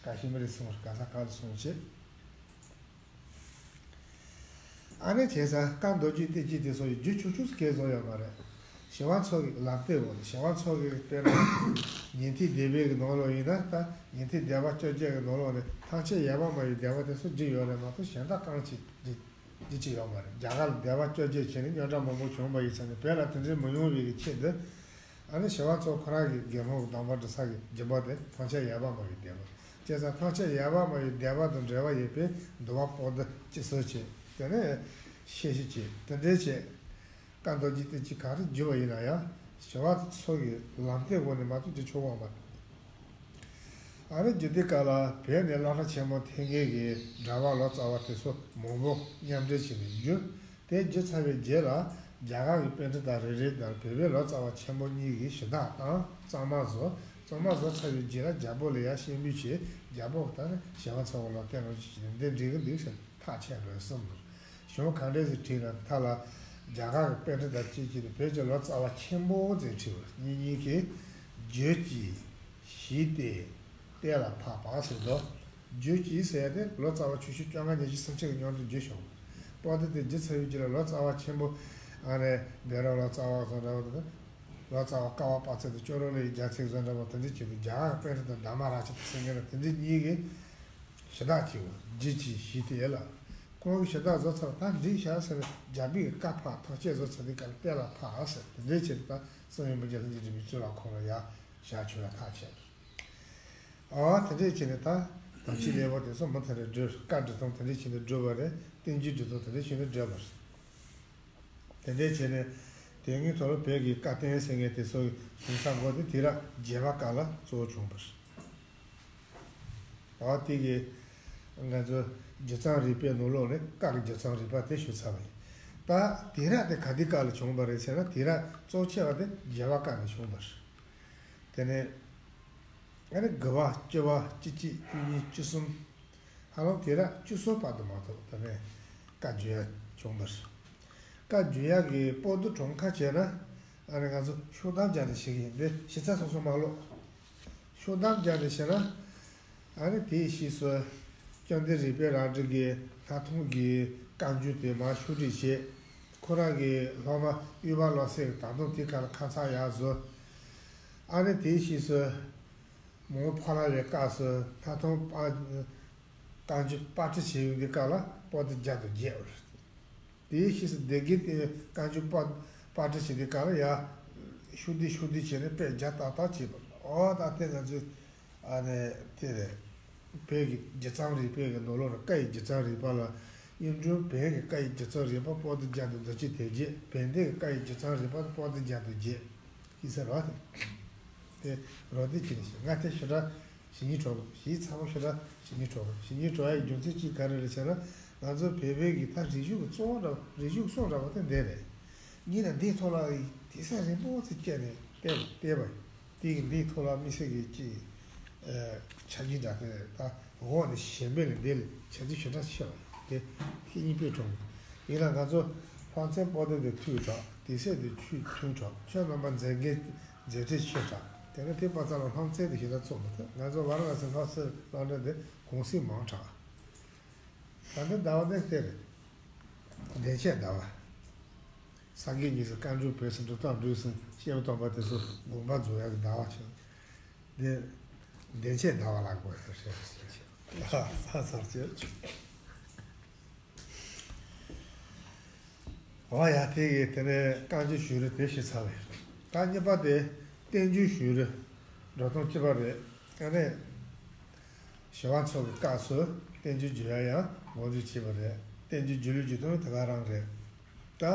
བཀའ་ཤི་མི་རེད་གསུངས་རེད། ག་ས་ག་ལ་གསུངས་བྱས། ཨ་ནི་བྱས་ཙང་བཀའ་མདོ་རྒྱུད་བསྟན་བཅོས་དེ་ཚོ་ཡི་རྒྱུ་ཆུང་ཆུང་སྐད་བཟོ་ཡོད་མ་རེད། ཞི་བ་འཚོ་གི་ལམ་སྟོན་འོག་ནས། ཞི་བ་འཚོ་གི་དཔེར་ན་ཉན་ཐོས་སྡེ་པའི་གི་ནང་ལོགས་ཡིན་ན། ད་ཉན་ཐོས་སྡེ་པ་བཅོ་བརྒྱད་ཀྱི་ནང་ལོགས་ནས་ཐམས་ཅད་ཡལ་བ་མ་ཡི་སྡེ་པ་དེ་ཚོ་བསྒྲིགས་ཡོད་རེད་མ་གཏོགས་གཞན་དག་རྐང་གཅིག་བསྒྲིགས་བསྒྲིགས་ཀྱི་ཡོད་མ་རེད། རྒྱ་གར་ལ་སྡེ་པ་བཅོ་བརྒྱད་བྱས་ནས་རྙོག་དྲ་མང་པོ་བྱུང་བ་ཡིན་ཙང་ནས། བོད་ལ་དེ་འདྲའི་མི་ཡོང་བའི་གི་ཆེད་དུ། ཨ་ནི་ཞི་བ་འཚོ་ཁོ་རང་གི་དགེ་སློང་གི་གདམས་པ་སྒྲུབ་ས་གི་སྦྱིན་པ་དེ་ཐམས་ཅད་ཡལ་བ་མ་ཡི་སྡེ་པ། བྱས་ཙང་ཐམས་ཅད་ཡལ་བ་མ་ཡི་སྡེ་པ་དང་འབྲེལ་བ་ཡོད་པའི་འདུལ་བ་པོ་ཏི་སྤྱི་སྲོལ་བྱས། དེ་ནས་ཤེས་བཞིན་བྱས། དེ་འདྲའི་བྱས། བཀའ་མདོ་རྒྱུད་བསྟན་བཅོས་ག་རེ་བསྒྱུར་བ་ཡིན་ན་ཡང་ཞི་བ་འཚོ་གི་ལམ་སྟོན་འོག་ནས་མ་གཏོགས་བསྒྱུར་ཆོག་པ་མ་རེད། ཨ་ནི་བསྒྱུར་དུས་སྐབས་ལ་བོད་ནས་སློབ་གྲྭ་ཆེན་མོ་ཐོན་མཁན་གྱི་གྲྭ་པ་ལོ་ཙཱ་བ་དེ་ཚོ་མང་པོ་མཉམ་འབྲེལ་བྱས་ནས་བསྒྱུར། དེ་བསྒྱུར་ཚར་བའི་རྗེས་ལ་རྒྱ་གར་གྱི་པཎྜི་ཏ་རེ་རེ་དང་བོད་པའི་ལོ་ཙཱ་བ་ཆེན་པོ་གཉིས་ཀྱིས་ཞུ་དག་དང་གཙང་མ་བཟོ། གཙང་མ་བཟོ་ཚར་བའི་རྗེས་ལ་རྒྱལ་པོ་ལ་ཡར་སྤྱན་འབུལ་བྱས། རྒྱལ་པོ་གིས་ད་ནི་ཞི་བ་འཚོ་གི་ལམ་སྟོན་རང་བཞིན་གྱི་འདི་འགྲིག་གི་འདུག་ཟེར་ཐག་བཅད་པ་རེད་གསུངས་པ་རེད། གཞུང་གང་འདྲ་ཞིག་བྲིས་ན་མཐའ་ལ་རྒྱ་གར་གྱི་པཎྜི་ཏ་གཅིག་གིས་བོད་ཀྱི་ལོ་ཙཱ་བ་ཆེན་པོ་ཟེར་བྲིས་པ་རེད། གཉིས་གཉིས་ཀྱིས་བརྗོད་ཀྱིས་ཞི་སྟེ་གཏེར་ལ་ཕབ་པ་ཟེར་འདུག་བརྗོད་ཀྱིས་ཟེར་ཏེ་ལོ་ཙཱ་བ་ཆོས་སྐྱོང་བཅོ་ལྔ་ཉི་ཤུ་རྩ་གཅིག་གི་མཉམ་དུ་བརྗོད་ཆོག་པོ་ཏི་དེ་བརྗོད་ཚར་བའི་རྗེས་ལ་ལོ་ཙཱ་བ་ཆེན་པོ་ཨ་ནི་བཻ་རོ་ལོ་ཙཱ་བ་བཟོ་འདྲ་བོ་དེ། ལོ་ཙཱ་བ་ཀ་བ་པ་ཙེ་དང་ཅོ་རོ་ལའི་རྒྱལ་ཚིག་བཟོ་འདྲ་བོ་དེ་འདྲ་བྱས་ཏེ། རྒྱ་གར་གྱི་པཎྜི་ཏ་དྷརྨ་རཱ་ཇ་དང་ཟེར་མཁན་ལ་དེ་འདྲ་གཉིས་ཀྱིས་ཞུ་དག་བྱས་པ་རེད། བརྗོད་ཀྱིས་ཞི་སྟེ་ལ། ཁོང་གིས་ཞུ་དག་བཟོ་ཚར། ད་འགྲིག་བཞག་ཟེར་ནས་རྒྱལ་པོའི་བཀའ་ཕབ། ཐག་བཅད་བཟོ་ཚར་དུས་སྐབས་ལ་གཏེར་ལ་ཕབ་ཟེར། དེ་འདྲ་བྱས་ཏེ་ད་གསང་བའི་མི་རྗེ་ལྷ་རྗེ་འཇིགས་མེད་གཙུག་ལག་ཁང་ལ་ཡར་བཞག་ཆོག་ཡ་ཐག་བཅད། ཨ་དེ་འདྲས་བྱས་ནས་ད་དམ་ཆོས་ལེའུ་དེ་ཚོ་མུ་མཐུད་ནས་བསྒྲུབས། བཀའ་འདྲི་དང་དེ་འདྲས་བྱས་ནས་བསྒྲུབས་པ་རེད། བསྟན་བཅོས་འདྲི་དང་དེ་འདྲས་བྱས་ནས་བསྒྲུབས་པ་རེད། དེ་འདྲས་བྱས་ནས་དེ་སྔའི་ཐོག་ལ་བོད་ཀྱི་བཀའ་བསྟན་ཟེར་མཁན་དེ་ཚོ་ཞུ་ས་འགོ་དེ་དུས་རབས་བརྒྱད་པ་སྐབས་ལ་གཙོ་བོ་བྱུང་བ་རེད། ཨ་དེ་གི་ང་ཚོ་སྒྱུ་རྩོམ་རིག་པའི་ནང་ལོགས་ནས་བཀའ་གི་སྒྱུ་རྩོམ་རིག་པ་དེ་ཞུ་ཚར་བ་ཡིན། ད་དུས་རབས་དེ་ག་དུས་སྐབས་ལ་བྱུང་བ་རེད་ཟེར་ན། དུས་རབས་གཙོ་ཆེ་བ་དེ་བརྒྱད་པ་སྐབས་ནས་བྱུང་བ་རེད། དེ་ནས་ཨ་ནི་དགུ་པ་བཅུ་པ་བཅུ་གཅིག་བཅུ་གཉིས་བཅུ་གསུམ། ཧ་ལམ་དུས་རབས་བཅུ་གསུམ་བར་དུ་མ་གཏོགས་དེ་ནས་བཀའ་བརྒྱུད་ཡ་བྱུང་བ་རེད། བཀའ་བརྒྱུད་ཡ་གི་པོ་ཏི་གྲངས་ཀ་བྱས་ན་ཨ་ནི་ང་ཚོ་ཤོག་ལྡེབ་བརྒྱབ་ནས་ཤེས་ཀྱི་ཡིན། འདི་ཞིབ་ཚགས་སོ་སོ་མ་ཀློག་ཤོག་ལྡེབ་བརྒྱབ་ནས་བཤད་ན། ཨ་ནི་དེའི་ཕྱིས་སུ་བཅོམ་ལྡན་རིག་པའི་རལ་གྲི་གིས་སྣར་ཐང་གི་བཀའ་འགྱུར་དེ་མར་ཕྱོགས་སྒྲིག་བྱས། ཁོ་རང་གི་སློབ་མ་དབུས་པ་བློ་གསལ་གྱིས་ད་དུང་དེའི་ཁ་ལ་ཁ་མཚར་ཡར་བཟོ། ཨ་ནི་དེའི་ཕྱིས་སུ་མོའུ་འཕང་ལ་བའི་སྐབས་སུ་སྣར་ཐང་པ་བཀའ་འགྱུར་པར་སྐྲུན་བྱེད་ཡོང་དུས་སྐབས་ལ་པོ་ཏི་བརྒྱ་དང་བརྒྱད་པ་རེད། དེའི་ཕྱིས་སུ་སྡེ་དགེ་ལྟེ་བའི་བཀའ་འགྱུར་པར་པར་སྐྲུན་བྱེད་དུས་སྐབས་ལ་ཡར་ཤུགས་ལྡན་ཤུགས་ལྡན་བྱས་ནས་དཔེ་བརྒྱ་ཏག་ཏག་བྱས་པ། ཨོ་ད་ལྟའི་ང་ཚོའི་ཨ་ནི་དེ་རེད། བོད་ཀྱི་སྒྱུ་རྩོམ་རིག་པའི་གི་ནང་ལོགས་ལ་བཀའ་ཡི་སྒྱུ་རྩོམ་རིག་པ་ལ། གཡུང་དྲུང་བོན་གྱི་བཀའ་ཡི་སྒྱུ་རྩོམ་རིག་པ་པོ་ཏི་བརྒྱ་དང་བདུན་ཅུ་དོན་བརྒྱད། བན་དེ་གི་བཀའ་ཡི་སྒྱུ་རྩོམ་རིག་པ་པོ་ཏི་བརྒྱ་དང་བརྒྱད། ཅི་ཟེར་བ་དེ། དེ་རོ་དེ་ཅི་ནས་ཤེས། ང་དེ་ཞེ་དྲག་ཞེ་སྙིང་བྲོ་གི། ཞེ་ཚ་པོ་ཞེ་དྲག་ཞེ་སྙིང་བྲོ་གི། ཞེ་སྙིང་བྲོ་ཡའི་རྒྱུ་མཚན་གཅིག་ག་རེ་རེད་ཟེར་ན། ང་ཚོ་བོད་པའི་གི་ད་རིག་གཞུང་གི་གཙོ་བོ་འདྲ་བ། རིག་གཞུང་གི་སྲོག་འདྲ་བ་དེ་འདི་རེད། གཉིས་ན་འདིའི་ཐོག་ལ་དེང་སང་རིང་པོ་ཙམ་བསྐྱལ་ནས་བལྟས་པ་བལྟས་པ་ཡིན། དེ་གི་འདིའི་ཐོག་ལ་དམིགས་བསལ་གྱི་ཅིག་ཨ་ཆ་རྐྱེན་འདྲ་དེ་ད་འོག་ནས་གཞན་པའི་ལས་འདི་ལས་ཆ་རྐྱེན་ཞེ་དྲག་ཆེ་བ་དེ་ཤེས་སྙིང་པོས་དྲང་གི། ཡིན་ན་ང་ཚོ་ལྷ་མཚན་པོ་ཏི་དེ་ཐུགས་དྲག། དེ་སྲས་དེ་ཆོས་ཐུགས་དྲག། ཁྱོད་རྣམ་པ་མཛད་འགན་མཛད་ཁྲི་ཆེ་དྲག། དེ་ནས་དེ་པ་ཙམ་ལ་ལྷ་མཚན་དེ་ཞེ་དྲག་བཙོག་མི་ཐུབ། ང་ཚོ་ཝཱ་ར་ཎ་སི་ལྷ་སའི་ལྷ་འདྲེ་དེ་གུང་སེང་མང་དྲགས། ད་ལྟ་ཟླ་བ་དེ་དེ་རེད། འདན་ཆད་ཟླ་བ། སངས་རྒྱས་གཉིས་སུ་བཀའ་འགྲོའི་བོད་སུ་འགྲོ་སྟངས་འགྲོས་སུ་སྐྱེས་བུ་དམ་པ་དེ་ཚོ་དགོངས་པ་རྫོགས་ཡག་གི་ཟླ་བ་ཆགས། འདི་འདན་ཆད་ཟླ་བ་ལ་དགོས་ཟེར་བཤད་ཟེར་བཤད། ལྷ་ས་ཚར་བཅད། འོ་ཡ། དེ་གི་དེ་ནས་བསྟན་འགྱུར་བཞུགས་རིམ་དེ་ཞུས་ཚར་བས། ད་གཉིས་པ་དེ་བསྟན་འགྱུར་བཞུགས་རིམ་འགྲོ་སྟངས་གཅིག་པ་རེད། ཨ་ནི་ཞི་བ་འཚོ་གི་སྐབས་སུ་བསྟན་འགྱུར་བརྗོད་ཡ་ཡང་མགོ་འཛུགས་བྱས་པ་རེད། བསྟན་འགྱུར་བརྗོད་ལུགས་བརྗོད་སྟངས་དེ་ག་རང་རེད། ད་ཨ་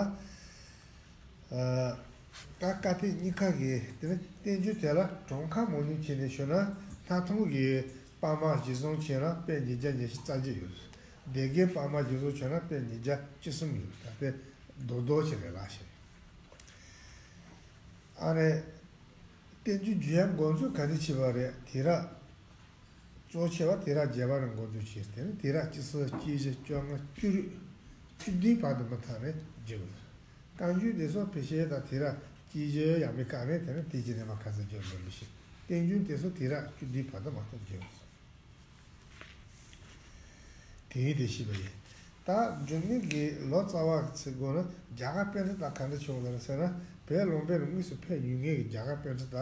ད་བཀའ་བསྟན་གཉིས་ཀ་གི་དེ་ནི་བསྟན་འགྱུར་དེ་ལ་གྲངས་ཀ་མང་ཉུང་བྱས་ནས་ཞུ་ན། སྣར་ཐང་གི་པར་མ་གཞིར་བཟུང་བྱས་ན་དཔེ་ཉིས་བརྒྱ་ཉི་ཤུ་རྩ་བརྒྱད་ཡོད། སྡེ་དགེའི་པར་མ་གཞིར་བཟུང་བྱས་ན་དཔེ་ཉིས་བརྒྱ་བཅུ་གསུམ་ཡོད། ད་དེ་རྡོག་རྡོག་བྱས་ནས་ལ་ཞེས། ཨ་ནི་བསྟན་འགྱུར་བརྗོད་ཡ་འགོ་འཛུགས་ག་ནས་བྱས་པ་རེད། དུས་རབས་ གཙོ་ཆེ་བ་དུས་རབས་བརྒྱད་པ་ནས་འགོ་འཛུགས་བྱས། དེ་ནས་དུས་རབས་བཅུ་གསུམ། བཅུ་བཞི། བཅོ་ལྔ། བཅུ་དྲུག། བཅུ་བདུན་བར་དུ་མུ་མཐུད་ནས་བསྒྱུར་བ་རེད། བཀའ་འགྱུར་དེ་ཚོ་ཕལ་ཆེར་ད་དུས་རབས་བཅུ་བཞི་ཡར་མའི་སྐབས་ནས་དེ་ནས་དེ་གཅིག་ནས་མར་ཁ་སང་བསྒྱུར་འགྲོ་མི་ཤེས། བསྟན་འགྱུར་དེ་ཚོ་དུས་རབས་བཅུ་བདུན་བར་དུ་མ་གཏོགས་བསྒྱུར་མི་སོང་། དེ་ཡིན་དེ་ཤེས་པ་ཡིན། ད་འབྱུང་གནས་ཀྱི་ལོ་ཙཱ་བ་ཚེ་དགོངས་ན་རྒྱ་གར་པཎྜི་ཏ་ག་འདྲ་བྱུང་བ་རེད་ཟེར་ན། བོད་ལུང་པའི་ནང་དངོས་སུ་ཕེབས་མྱོང་མཁན་གྱི་རྒྱ་གར་པཎྜི་ཏ་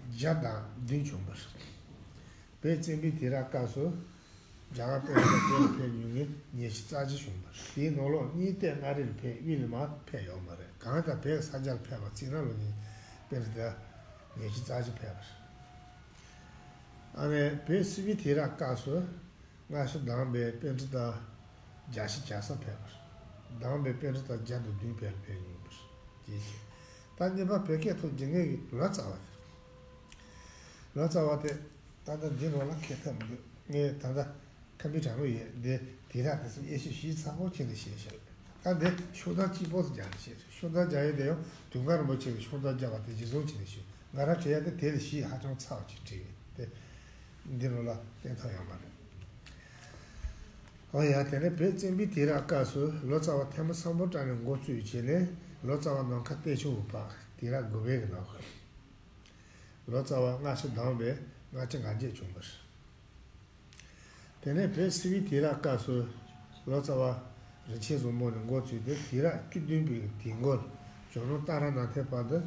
བརྒྱ་དང་བདུན་བྱུང་བ་རེད། བོད་བཙན་པོའི་དུས་རབས་སྐབས་སུ་རྒྱ་གར་པཎྜི་ཏ་བོད་ལ་ཕེབས་མྱོང་མཁན་ཉི་ཤུ་རྩ་གཅིག་བྱུང་བ་རེད། དེའི་ནང་ལོགས་གཉིས་གཏད་མངའ་རིས་ལ་ཕེབས། དབུས་ལ་མར་ཕེབས་ཡོད་མ་རེད། གང་ལྟར་བོད་ས་རྒྱ་ལ་ཕེབས་པ་ཚིག་ར་ལོ་ཉིན་པཎྜི་ཏ་ཉི་ཤུ་རྩ་གཅིག་ཕེབས་པ་རེད། ཨ་ནི་བོད་སིལ་བུའི་དུས་རབས་སྐབས་སུ་སྔ་ཕྱི་བསྡོམས་པས་པཎྜི་ཏ་བརྒྱད་ཅུ་གྱ་གསུམ་ཕེབས་པ་རེད། བསྡོམས་པས་པཎྜི་ཏ་བརྒྱ་དང་བདུན་བོད་ལ་ཕེབས་མྱོང་བ་རེད། ཅེས་བཤད། ད་གཉིས་པ་བོད་སྐད་ཐོག་འབྱུང་མཁན་གྱི་ལོ་ཙཱ་བ་དེ། ལོ་ཙཱ་བ་དེ་ད་ལྟ་འདི་ནང་ལ་འཁེལ་ཐབས་མི་འདུག་ངས་ད་ལྟ་ཁམས་པའི་དྲ་ལོ་ཡས་འདི་དུས་རབས་དེ་ཚོ་དབྱེ་ཞིབ་ཞིབ་ཚགས་པོ་བྱས་ནས་བཤད་བཞག་ད་འདི་ཤོག་གྲངས་གཅིག་པོ་ཙམ་སྦྱར་ནས་བཤད། ཤོག་གྲངས་སྦྱར་ཡས་དེ་ཡང་དུང་དཀར་རིན་པོ་ཆེ་གི་ཤོག་གྲངས་སྦྱར་བ་དེ་གཞིར་བཟུང་བྱས་ནས་བཤད། ང་རང་བྲིས་ཡ་དེ་དེ་ལས་ཞིབ་ཧ་ཅང་ཚ་བ་ཅིག་བྲིས་ཡོད་དེ། འདི་ནང་ལ་བསྟན་ཐབས་ཡོད་མ་རེད། འོ་ཡ། དེ་ནས་བོད་བཙན་པོའི་དུས་རབས་སྐབས་སུ་ལོ་ཙཱ་བ་ཐོན་མི་སམ་བྷོ་ཊ་ནས་འགོ་བཙུགས་བྱས་ནས་ལོ་ཙཱ་བ་ནམ་མཁའ་བསྟན་ཆོས་འོད་དཔལ་དུས་རབས་དགུ་པའི་གི་ནང་། ལོ་ཙཱ་བ་སྔ་ཕྱི་བསྡོམས་པས་ལྔ་བཅུ་ང་བརྒྱད་བྱུང་བ་རེད། དེ་ནས་བོད་སིལ་བུའི་དུས་རབས་སྐབས་སུ་ལོ་ཙཱ་བ་རིན་ཆེན་བཟང་མོ་ནས་འགོ་བཙུགས་ཏེ་དུས་རབས་བཅུ་བདུན་པའི་དུས་འགོར་ཇོ་ནང་ཏཱ་ར་ནཱ་ཐའི་བར་དུ་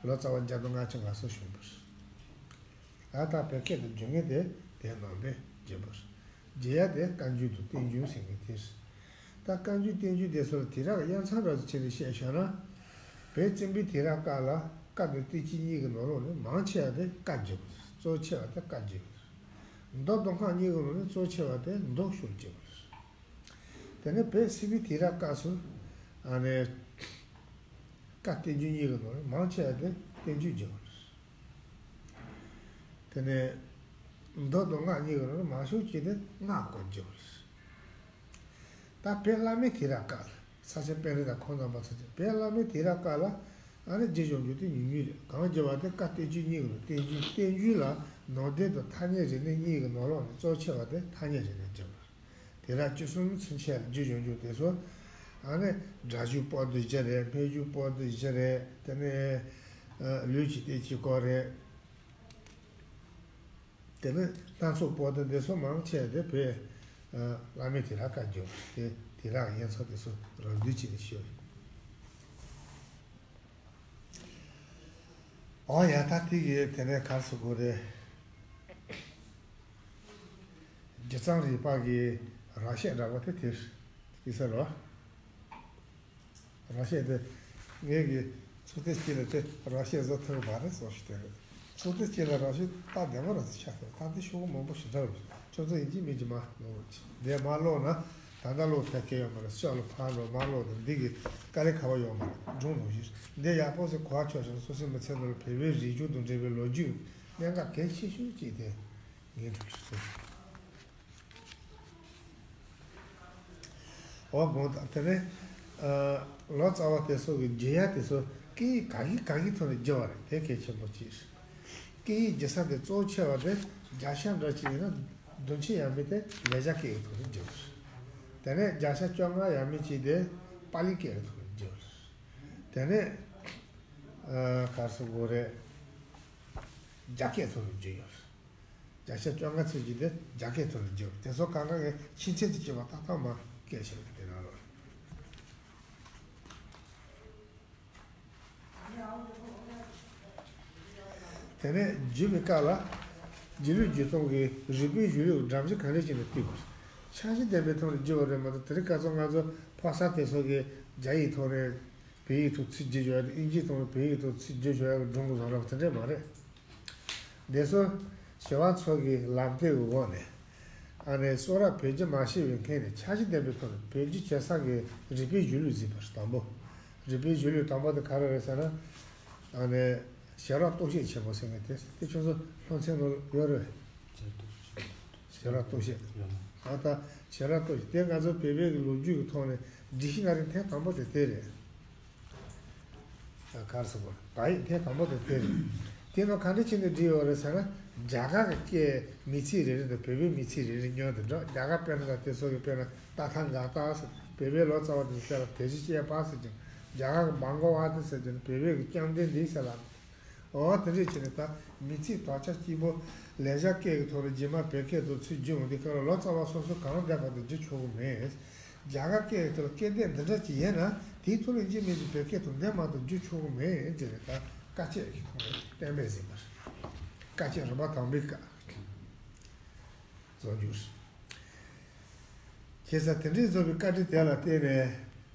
ལོ་ཙཱ་བ་བརྒྱ་དང་ལྔ་བཅུ་ང་གསུམ་བྱུང་བ་རེད། ཨ། ད་བོད་སྐད་དུ་འབྱུང་མཁན་དེ་དེ་རྣམ་པས་བརྗོད་པ་རེད། རྒྱས་ཡ་དེ་བཀའ་འགྱུར་དང་བསྟན་འགྱུར་ཟེར་མཁན་དེ་རེད། ད་བཀའ་འགྱུར་བསྟན་འགྱུར་དེ་ཚོ་ལ་དུས་རབས་ཀྱི་དབྱེ་མཚམས་འདྲ་ཞིག་བྱས་ནས་བཤད་བཞག་ན། བོད་བཙན་པོའི་དུས་རབས་སྐབས་ལ་བཀའ་དང་བསྟན་བཅོས་གཉིས་ཀྱི་ནང་ལོགས་ནས་མང་ཆེ་བ་དེ་བཀའ་བརྒྱུད་པ་རེད། གཙོ་ཆེ་བ་དེ་བཀའ་བརྒྱུད་པ་རེད། མདོ་དང་སྔགས་གཉིས་ཀྱི་ནང་ནས་གཙོ་ཆེ་བ་དེ་མདོ་ཤོད་བརྒྱུད་པ་རེད། དེ་ནས་བོད་སིལ་བུའི་དུས་རབས་སྐབས་སུ་ཨ་ནི་བཀའ་བསྟན་འགྱུར་གཉིས་ཀྱི་ནང་ནས་མང་ཆེ་བ་དེ་བསྟན་བཅོས་བརྒྱུད་པ་རེད། དེ་ནས་མདོ་དང་སྔགས་གཉིས་ཀྱི་ནང་ནས་མང་ཤོས་ཅིག་དེ་སྔགས་སྐོར་བརྒྱུད་པ་རེད། ད་བོད་བླ་མའི་དུས་རབས་སྐབས་ལ་ས་སྐྱ་པཎྜི་ཏ་ཁོང་རྣམ་པ་ཚོ་ཅིག་བོད་བླ་མའི་དུས་རབས་སྐབས་ལ་ཨ་ནི་རྒྱུད་སྦྱོང་རྒྱུ་དེ་ཉུང་ཉུང་རེད། གང་བརྒྱུད་པ་དེ་བཀའ་བསྟན་བཅོས་གཉིས་ཀྱི་ནང་བསྟན་བཅོས། བསྟན་བཅོས་ལ་ནང་དོན་དང་ཐ་སྙད་རིག་གནས་གཉིས་ཀྱི་ནང་ལོགས་ནས་གཙོ་ཆེ་བ་དེ་ཐ་སྙད་རིག་གནས་བརྒྱུད་པ་རེད། དུས་རབས་བཅུ་གསུམ་ཚུན་ཆད་ལ་རྒྱུད་སྦྱོང་རྒྱུ་དེ་ཚོ་ཨ་ནི་སྒྲ་སྒྱུར་པོ་ཏི་བཞི་རེད། སྨད་སྒྱུར་པོ་ཏི་བཞི་རེད། དེ་ནས་ལུས་ཀྱི་བསྟན་བཅོས་སྐོར་རེད། དེ་ནས་སྣ་ཚོགས་པོ་ཏི་འདི་ཚོ་མང་ཆེ་དེ་བོད་བླ་མའི་དུས་རབས་སྐབས་བརྒྱུད་དེ་དུས་རབས་དབྱེ་མཚམས་དེ་ཚོ་རང་བསྡུས་བྱས་ནས་ཤོད། འོ་ཡ། ད་དེ་གི་དེ་ནས་ག་རེ་ཟེར་དགོས་རེད། རྒྱུ་མཚན་རིག་པ་གི་རང་བཤད་འདྲ་བོ་དེ་དེ་རེད་ཟེར་རོ། རང་བཤད་དེ་ངས་ཀྱི་ཚོགས་སྡེ་སྤྱི་ལ་དེ་རང་བཤད་བཟོ་ཐུབ་ཀྱི་མ་རེད་བཟོ་ཞིག་དེ་རེད། ཚོགས་སྡེ་སྤྱི་ལ་རང་བཤད་སྟབས་བདེ་མོ་རང་ཚོ་ཆགས་ཐུབ། ད་དེ་ཤོག་བུ་མང་པོ་ཞིག་འདྲ་བོ་ཞིག་ཁྱོད་ཚོ་ཡིན་གཅིག་མིན་གཅིག་མ་ལོག་རོགས་གྱིས། དེ་མ་ལོག་ན་ད་ལྟ་ལོག་ཐད་ཀའི་ཡོད་མ་རེད། ཤོག་ལ་ཕར་འགྲོ་མར་ལོག་དང་འདི་གི་དཀའ་ལས་ཁག་པོ་ཡོད་མ་རེད། སྒྲུང་ནང་བཞིན་འདི་ཡག་པོ་ཞིག་གོ་བ་ཆོད་བྱུང་། སོ་སོའི་མི་ཚེ་ནང་ལ་བོད་པའི་རིག་རྒྱུ་དང་འབྲེལ་བའི་ལོ་རྒྱུས་གནད་འགག་གལ་ཆེ་ཤོས་གཅིག་དེ་ངས་འགྲོ་གི་རེད། འོ་དགོངས་དག་དེ་ནས་ལོ་ཙཱ་བ་དེ་ཚོ་གི་རྒྱུད་ཡ་དེ་ཚོ་སྐད་ཡིག་ག་གི་ག་གི་ཐོག་ནས་བརྒྱུད་པ་རེད། དེ་གལ་ཆེན་པོ་གཅིག་རེད། སྐད་ཡིག་བརྒྱུད་ས་དེ་གཙོ་ཆེ་བ་དེ་བརྒྱ་ཆ་འདྲ་གཅིག་ཡིན་ན་བདུན་ཅུ་ཡས་མས་དེ་ལེགས་སྦྱར་སྐད་ཡིག་ཐོག་ནས་བརྒྱུད་པ་རེད། དེ་ནས་བརྒྱ་ཆ་བཅོ་ལྔ་ཡས་མས་གཅིག་དེ་པཱ་ལི་སྐད་ཡིག་ཐོག་ནས་བརྒྱུད་པ་རེད། དེ་ནས་ག་རེ་ཟེར་དགོས་རེད། རྒྱ་སྐད་ཐོག་ནས་བརྒྱུད་ཡོད་རེད། བརྒྱ་ཆ་བཅོ་ལྔ་ཚུན་གྱི་དེ་རྒྱ་སྐད་ཐོག་ནས་བརྒྱུད། དེ་ཚོ་གང་ག་གི་ཕྱི་ཚིག་ཏུ་བརྗོད་པ་ཏག་ཏག་མ་སྐད་ཆ་རེད། དེ་ནང་ལོགས་དེ་ནས་བརྒྱུད་པའི་སྐབས་ལ་རྒྱུད་ལུགས་རྒྱུད་སྟོང་གི་རིགས་པའི་གཞུང་ལུགས་སྒྲོམ་གཞི་གང་འདྲ་ཅིག་ནས་བཏུས་པ་རེད། འཆར་གཞི་ལྡན་པའི་ཐོག་ནས་བརྒྱུད་པ་རེད་མ་གཏོགས། དེ་རིང་ཁ་སང་ང་ཚོ་ཕོ་གསར་དེ་ཚོ་གིས་རྒྱ་ཡིག་ཐོག་ནས་བོད་ཡིག་ཐོག་ཚིག་བརྗོད་བྱ་དེ། ཨིན་ཇིའི་ཐོག་ནས་བོད་ཡིག་ཐོག་ཚིག་བརྗོད་བྱ་གི་སྒྲུང་གི་བཟོ་འདྲ་དེ་འདྲས་མ་རེད། འདི་ཚོ་ཞི་བ་འཚོ་གི་ལམ་སྟོན་གྱི་འོག་ནས་ཨ་ནི་གསུང་རབ་བོད་བསྒྱུར་མ་ཤེས་པའི་མཁན་ནས་འཆར་གཞི་ལྡན་པའི་ཐོག་ནས་བོད་བསྒྱུར་བྱེད་ས་གི་རིགས་པའི་གཞུང་ལུགས་གཟིགས་པ་རེད། དང་པོ། རིགས་པའི་གཞུང་ལུགས་དང་པོ་དེ་ག་རེ་རེད་ཟེར་ན། ཨ་ནི་ཞབས་དྲུང་སྟོབས་བཤད་ཆེན་པོ་ཟེར་མཁན་དེ། དེ་ཁྱོད་ཚོ་སློབ་ཚན་ནང་ཡོད་རེད། ཞབས་དྲུང་སྟོབས་བཤད། ཨ། ད་ཞབས་དྲུང་སྟོབས་བཤད་དེ་ང་ཚོ་བོད་པའི་གི་ལོ་རྒྱུས་ཀྱི་ཐོག་ནས་སྒྲིག་གཞི་ལྔ་རིམ་ཐེངས་དང་པོ་དེ་དེ་རེད། ད་ག་རེ་ཟེར་དགོས། དག་ཡིག་ཐེངས་དང་པོ་དེ་དེ་རེད། དེ་ནང་ག་འདྲ་བྱས་ནས་བྲིས་ཡོད་རེད་ཟེར་ན། རྒྱ་གར་གྱི་སྐད་མི་ཚིག་རེ་རེ་དང་བོད་པའི་མི་ཚིག་རེ་རེ་མཉམ་དུ་འདྲ། རྒྱ་གར་དཔེར་ན་དེ་ཚོ་གི་དཔེར་ན་ཏ་ཐཱ་ག་ཏ་ཟེར། བོད་པའི་ལོ་ཙཱ་བ་དེ་ཚོ་དཔེར་ན་བདེ་གཤེགས་སྤྱད་པ་ཟེར་ཀྱང་། རྒྱ་གར་གྱི་བྷ་ག་ཝ་ཏི་ཟེར་ཀྱང་བོད་པའི་གི་བཅོམ་ལྡན་འདས་ཟེར་ལ། འོ་དེ་འདྲས་བྱས་ནས་ད་མི་ཚིག་དག་ཆ་གཅིག་པོ་ལེགས་སྦྱར་སྐད་ཀྱི་ཐོག་ལ་རྗེས་མ་བོད་སྐད་དུ་ཚུར་བསྒྱུར་ཡོང་དུས་སྐབས་ལ་ལོ་ཙཱ་བ་སོ་སོ་གང་བསྡད་པ་དང་བསྒྱུར་ཆོག་གི་མེད། རྒྱ་གར་སྐད་ཀྱི་ཐོག་ལ་སྐད་བརྡ་འདི་འདྲ་ཅིག་ཡིན་ན་དེའི་ཐོག་ལ་འཇིགས་མེད་ཀྱི་བོད་སྐད་དུ་འདི་མ་གཏོགས་བསྒྱུར་ཆོག་གི་མེད་ཅེས་ནས་ད་དཀའ་སྤྱད་ཀྱི་ཐོག་ནས་གཏན་འབེབས་ཟིན་པ་རེད། དཀའ་སྤྱད་རིམ་པ་དང་པོའི་སྐབས་བཟོ་རྒྱུ་རེད། བྱས་ཙང་དེ་འདྲའི་བཟོ་བའི་བཀའ་དྲིན་དེ་ལ་བརྟེན་ནས་